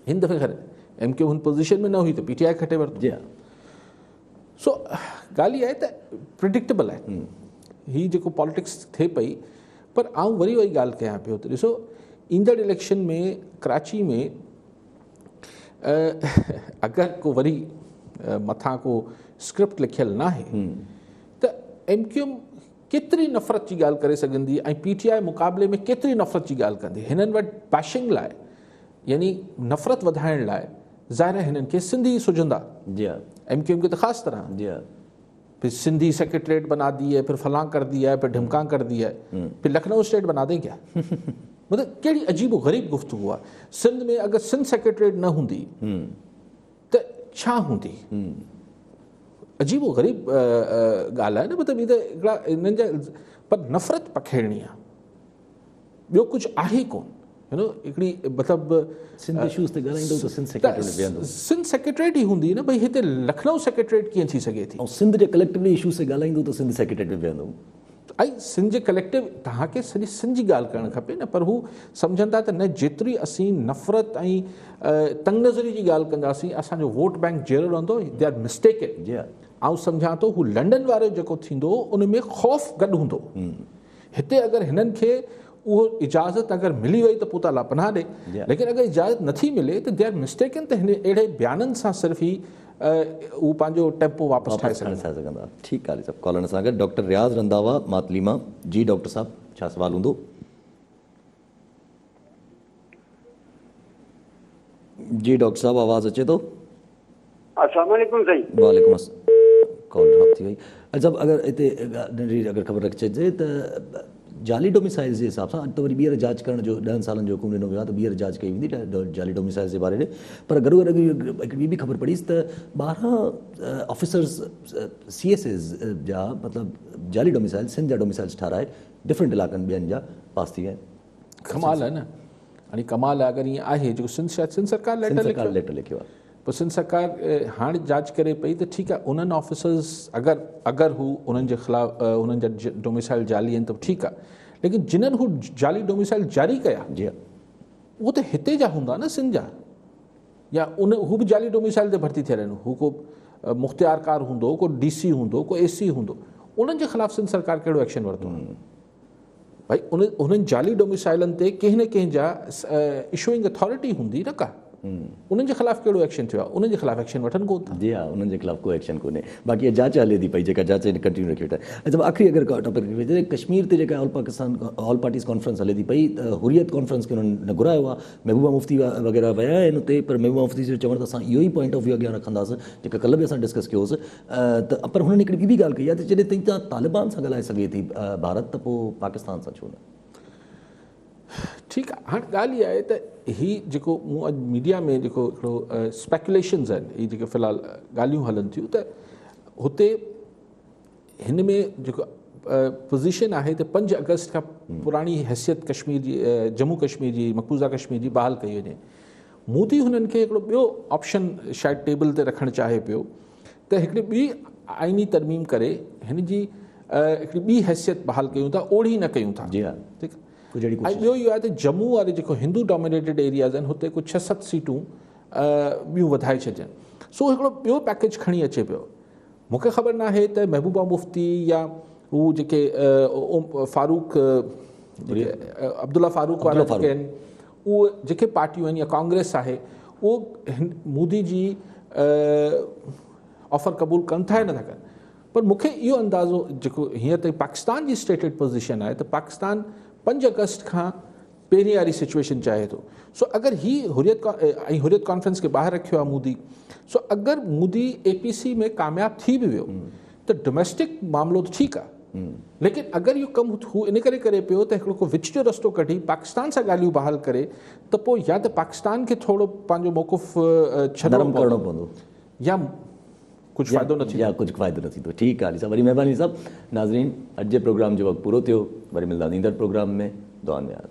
هن دفعي خير ايم ڪيو هن پوزيشن ۾ نه هئي ته پي ٽي آء کٽي ورتو
جي ها
سو ڳالهه اها آهي ته پرڊڪٽيبل آهي هي جيڪو پاليٽڪس ٿئي پئي پر آئون وري اها ڳالهه ڪيان پيو ته ڏسو ايندڙ اليڪشن ۾ ڪراچي ۾ اگر ڪو وري مٿان ڪو اسڪرپٽ لکيل ناهي ته ايم ڪيو ايم ڪيتري نفرت جي ڳالهه ڪري سگهندي ۽ پي ٽي آء مقابلي ۾ ڪيتري نفرت جي ڳالهه ڪندي هنن وٽ بيشنگ لاء يعني نفرت وڌائڻ لاء ظاهر آهي هنن کي سنڌي ئي سجهندا.
جي ها.
ايم ڪيو ايم کي ته خاص طرح.
جي ها.
پھر سنڌي سيڪريٽريٽ بنا the هي پھر فلان ڪر ديا هي پھر ڍمڪان ڪر ديا هي پھر لکنؤ اسٽيٽ بنا دين ڪيا مطلب ڪهڙي عجيب و غريب گفتگو آهي سنڌ ۾ اگر سنڌ سيڪريٽريٽ نه هوندي ته ڇا هوندي عجيب و غريب ڳالهه آهي نه مطلب هي ته هڪڙا هنن جا پر نفرت پکيڙڻي آهي ٻيو ڪجهه آهي ڪون يو نو هڪڙي مطلب
سنڌ اشوز تي ڳالهائيندو ته سنڌ سيڪريٽريٽ ۾ ويهندو
سنڌ سيڪريٽريٽ ئي هوندي نه ڀئي هتي لکنؤ سيڪريٽريٽ ڪيئن ٿي سگهي ٿي
۽ سنڌ جي ڪليڪٽو اشوز تي ڳالهائيندو ته سنڌ سيڪريٽريٽ ۾ ويهندو
۽ سنڌ جي ڪليڪٽو توهان کي سڄي سنڌ جي ڳالهه ڪرڻ کپي نه پر هو سمجهن ٿا ته نه جيتري اسين نفرت ۽ تنگ نظري جي ڳالهه ڪنداسين اسان جو ووٽ بينڪ جيئرو رهندو they are mistaken
جي ها
آئون سمجهان ٿو هو لنڊن وارو جيڪو ٿيندو ان ۾ خوف گڏ هوندو هتي اگر هنن کي اهو اجازت اگر ملي وئي ته پوء ته الله پناهه ڏي ليڪن اگر اجازت نٿي ملي ته they are mistaken ته هن اهڙي بيانن سان صرف هي هو پنهنجو ٽيمپو واپس ٺاهي
سگهندا. ٺيڪ آهي صاحب ڪالر سان گڏ ڊاڪٽر رياض رنڌاوا ماتلي مان جي ڊاڪٽر صاحب ڇا سوال هوندو. جي ڊاڪٽر صاحب آواز اچي ٿو.
السلام عليڪم سائين.
وعليڪم السلام ڪال ڊراپ ٿي وئي علي صاحب اگر هتي ننڍڙي اگر خبر رکي ڇڏجي ته جعلي ڊوميسائلز جي حساب سان اڄ ته وري ٻيهر جاچ ڪرڻ جو ڏهن سالن جو حڪم ڏنو ويو آهي ته ٻيهر جاچ ڪئي ويندي جعلي ڊوميسائلز جي باري ۾ پر گڏو گڏ هڪڙي ٻي به خبر پڙي ته 12 آفيسرز سي ايس ايز جا مطلب جعلي ڊوميسائل سنڌ جا ڊوميسائلز ٺاراهي ڊفرنٽ علائقن ٻين جا پاس ٿي ويا آهن.
ڪمال آهي نه هاڻي ڪمال آهي اگر ائين آهي جيڪو سنڌ شايد سنڌ سرڪار
ليٽر ليٽر لکيو آهي
پوء سنڌ سرڪار هاڻي جاچ ڪري پئي ته ٺيڪ آهي انهن آفيسرز اگر اگر هو انهن جي خلاف انهن جا ڊوميسائل جعلي آهن ته ٺيڪ آهي ليڪن جنن هو جعلي ڊوميسائل جاري ڪيا
جي
اهو ته هتي جا هوندا نه سنڌ جا يا ان هو به جعلي ڊوميسائل تي ڀرتي ٿيل آهن هو ڪو مختيار ڪار هوندو ڪو ڊي سي هوندو ڪو اي سي هوندو انهن جي خلاف سنڌ سرڪار ڪهڙو ايڪشن ورتو آهي ڀائي انهن جعلي ڊوميسائلن تي ڪنهن نه ڪنهن جا اشوئنگ اٿارٽي هوندي نه ڪا انهن جي خلاف ڪهڙو ايڪشن ٿيو آهي انهن جي خلاف ايڪشن وٺن ڪونه ٿا.
جي ها انهن جي خلاف ڪو ايڪشن ڪونهي باقي اها جاچ هلي ٿي پئي جيڪا جاچ هن ڪنٽينيو رکي ويٺا آهن اڇا آخري اگر ٽاپڪ رکي وڃي ڪشمير تي جيڪا آل پاڪستان آل پارٽيز ڪانفرنس هلي ٿي پئي ته حريت ڪانفرنس کي انهن نه گهرايو آهي محبوبه مفتي وغيره ويا آهن اتي پر محبوبه مفتي جو چوڻ ته اسان اهو ئي پوائنٽ آف ويو اڳيان رکنداسين جيڪا ڪلهه به اسان ڊسڪس ڪيو هوس ته پر هنن هڪڙي ٻي به ڳالهه ڪئي آهي ته جڏهن تائين ته طالبان سان ڳالهائي سگهي ٿي ڀارت ته پوء پاڪستان سان ڇو نه؟
ٺيڪ آهي هاڻ ڳالهه اها آهي ته هي جيڪو مون اڄ ميڊيا ۾ جيڪو هڪڙو اسپيڪوليشنز آهن هي جيڪي في الحال ڳالهيون هلن ٿيون ته هتي هن ۾ جيڪو پوزيشن آهي ته 5 آگسٽ کان پراڻي حيثيت ڪشمير جي ڄمون ڪشمير جي مقبوضه ڪشمير جي بحال ڪئي وڃي. مودي هنن کي هڪڙو ٻيو آپشن شايد ٽيبل تي رکڻ چاهي پيو ته هڪڙي ٻي آئيني ترميم ڪري هن جي هڪڙي ٻي حيثيت بحال ڪيون ٿا اوڙي نه ڪيون ٿا.
جي ها
ٺيڪ ۽ ٻيو اهو آهي ته ڄمون واري جيڪو هندو ڊومينيٽيڊ ايرياز آهن هتي ڪجهه 6 7 سيٽون ٻيون وڌائي ڇڏجن. سو هڪڙو ٻيو پيڪيج کڻي اچي پيو. مون کي خبر ناهي ته محبوبه مفتي يا هو جيڪي فاروق عبدالله فاروق وارا جيڪي آهن اهي جيڪي پارٽيون آهن يا ڪانگريس آهي اهو مودي جي آفر قبول ڪن ٿا يا نٿا ڪن. پر مون کي اهو اندازو جيڪو هينئر تائين پاڪستان جي اسٽيٽيڊ پوزيشن آهي ته پاڪستان 5 آگسٽ کان پهرين واري سچويشن چاهي ٿو. سو اگر هي حريت ۽ حريت ڪانفرنس کي ٻاهر رکيو آهي مودي، سو اگر مودي اي پي سي ۾ ڪامياب ٿي به ويو ته ڊوميسٽڪ معاملو ته ٺيڪ آهي ليڪن اگر اهو ڪم هو ان ڪري ڪري پيو ته هڪڙو ڪو وچ جو رستو ڪڍي پاڪستان سان ڳالهيون بحال ڪري ته پوء يا ته پاڪستان کي ٿورو پنهنجو موقف ڇڏڻو پوندو يا ڪجهه فائدو نه ٿيندو.
يا ڪجهه فائدو نه ٿيندو. ٺيڪ آهي علي صاحب وڏي مهرباني صاحب. ناظرين اڄ جي پروگرام جو وقت پورو ٿيو وري ملنداسين ايندڙ پروگرام ۾ دعائن ۾ ياد.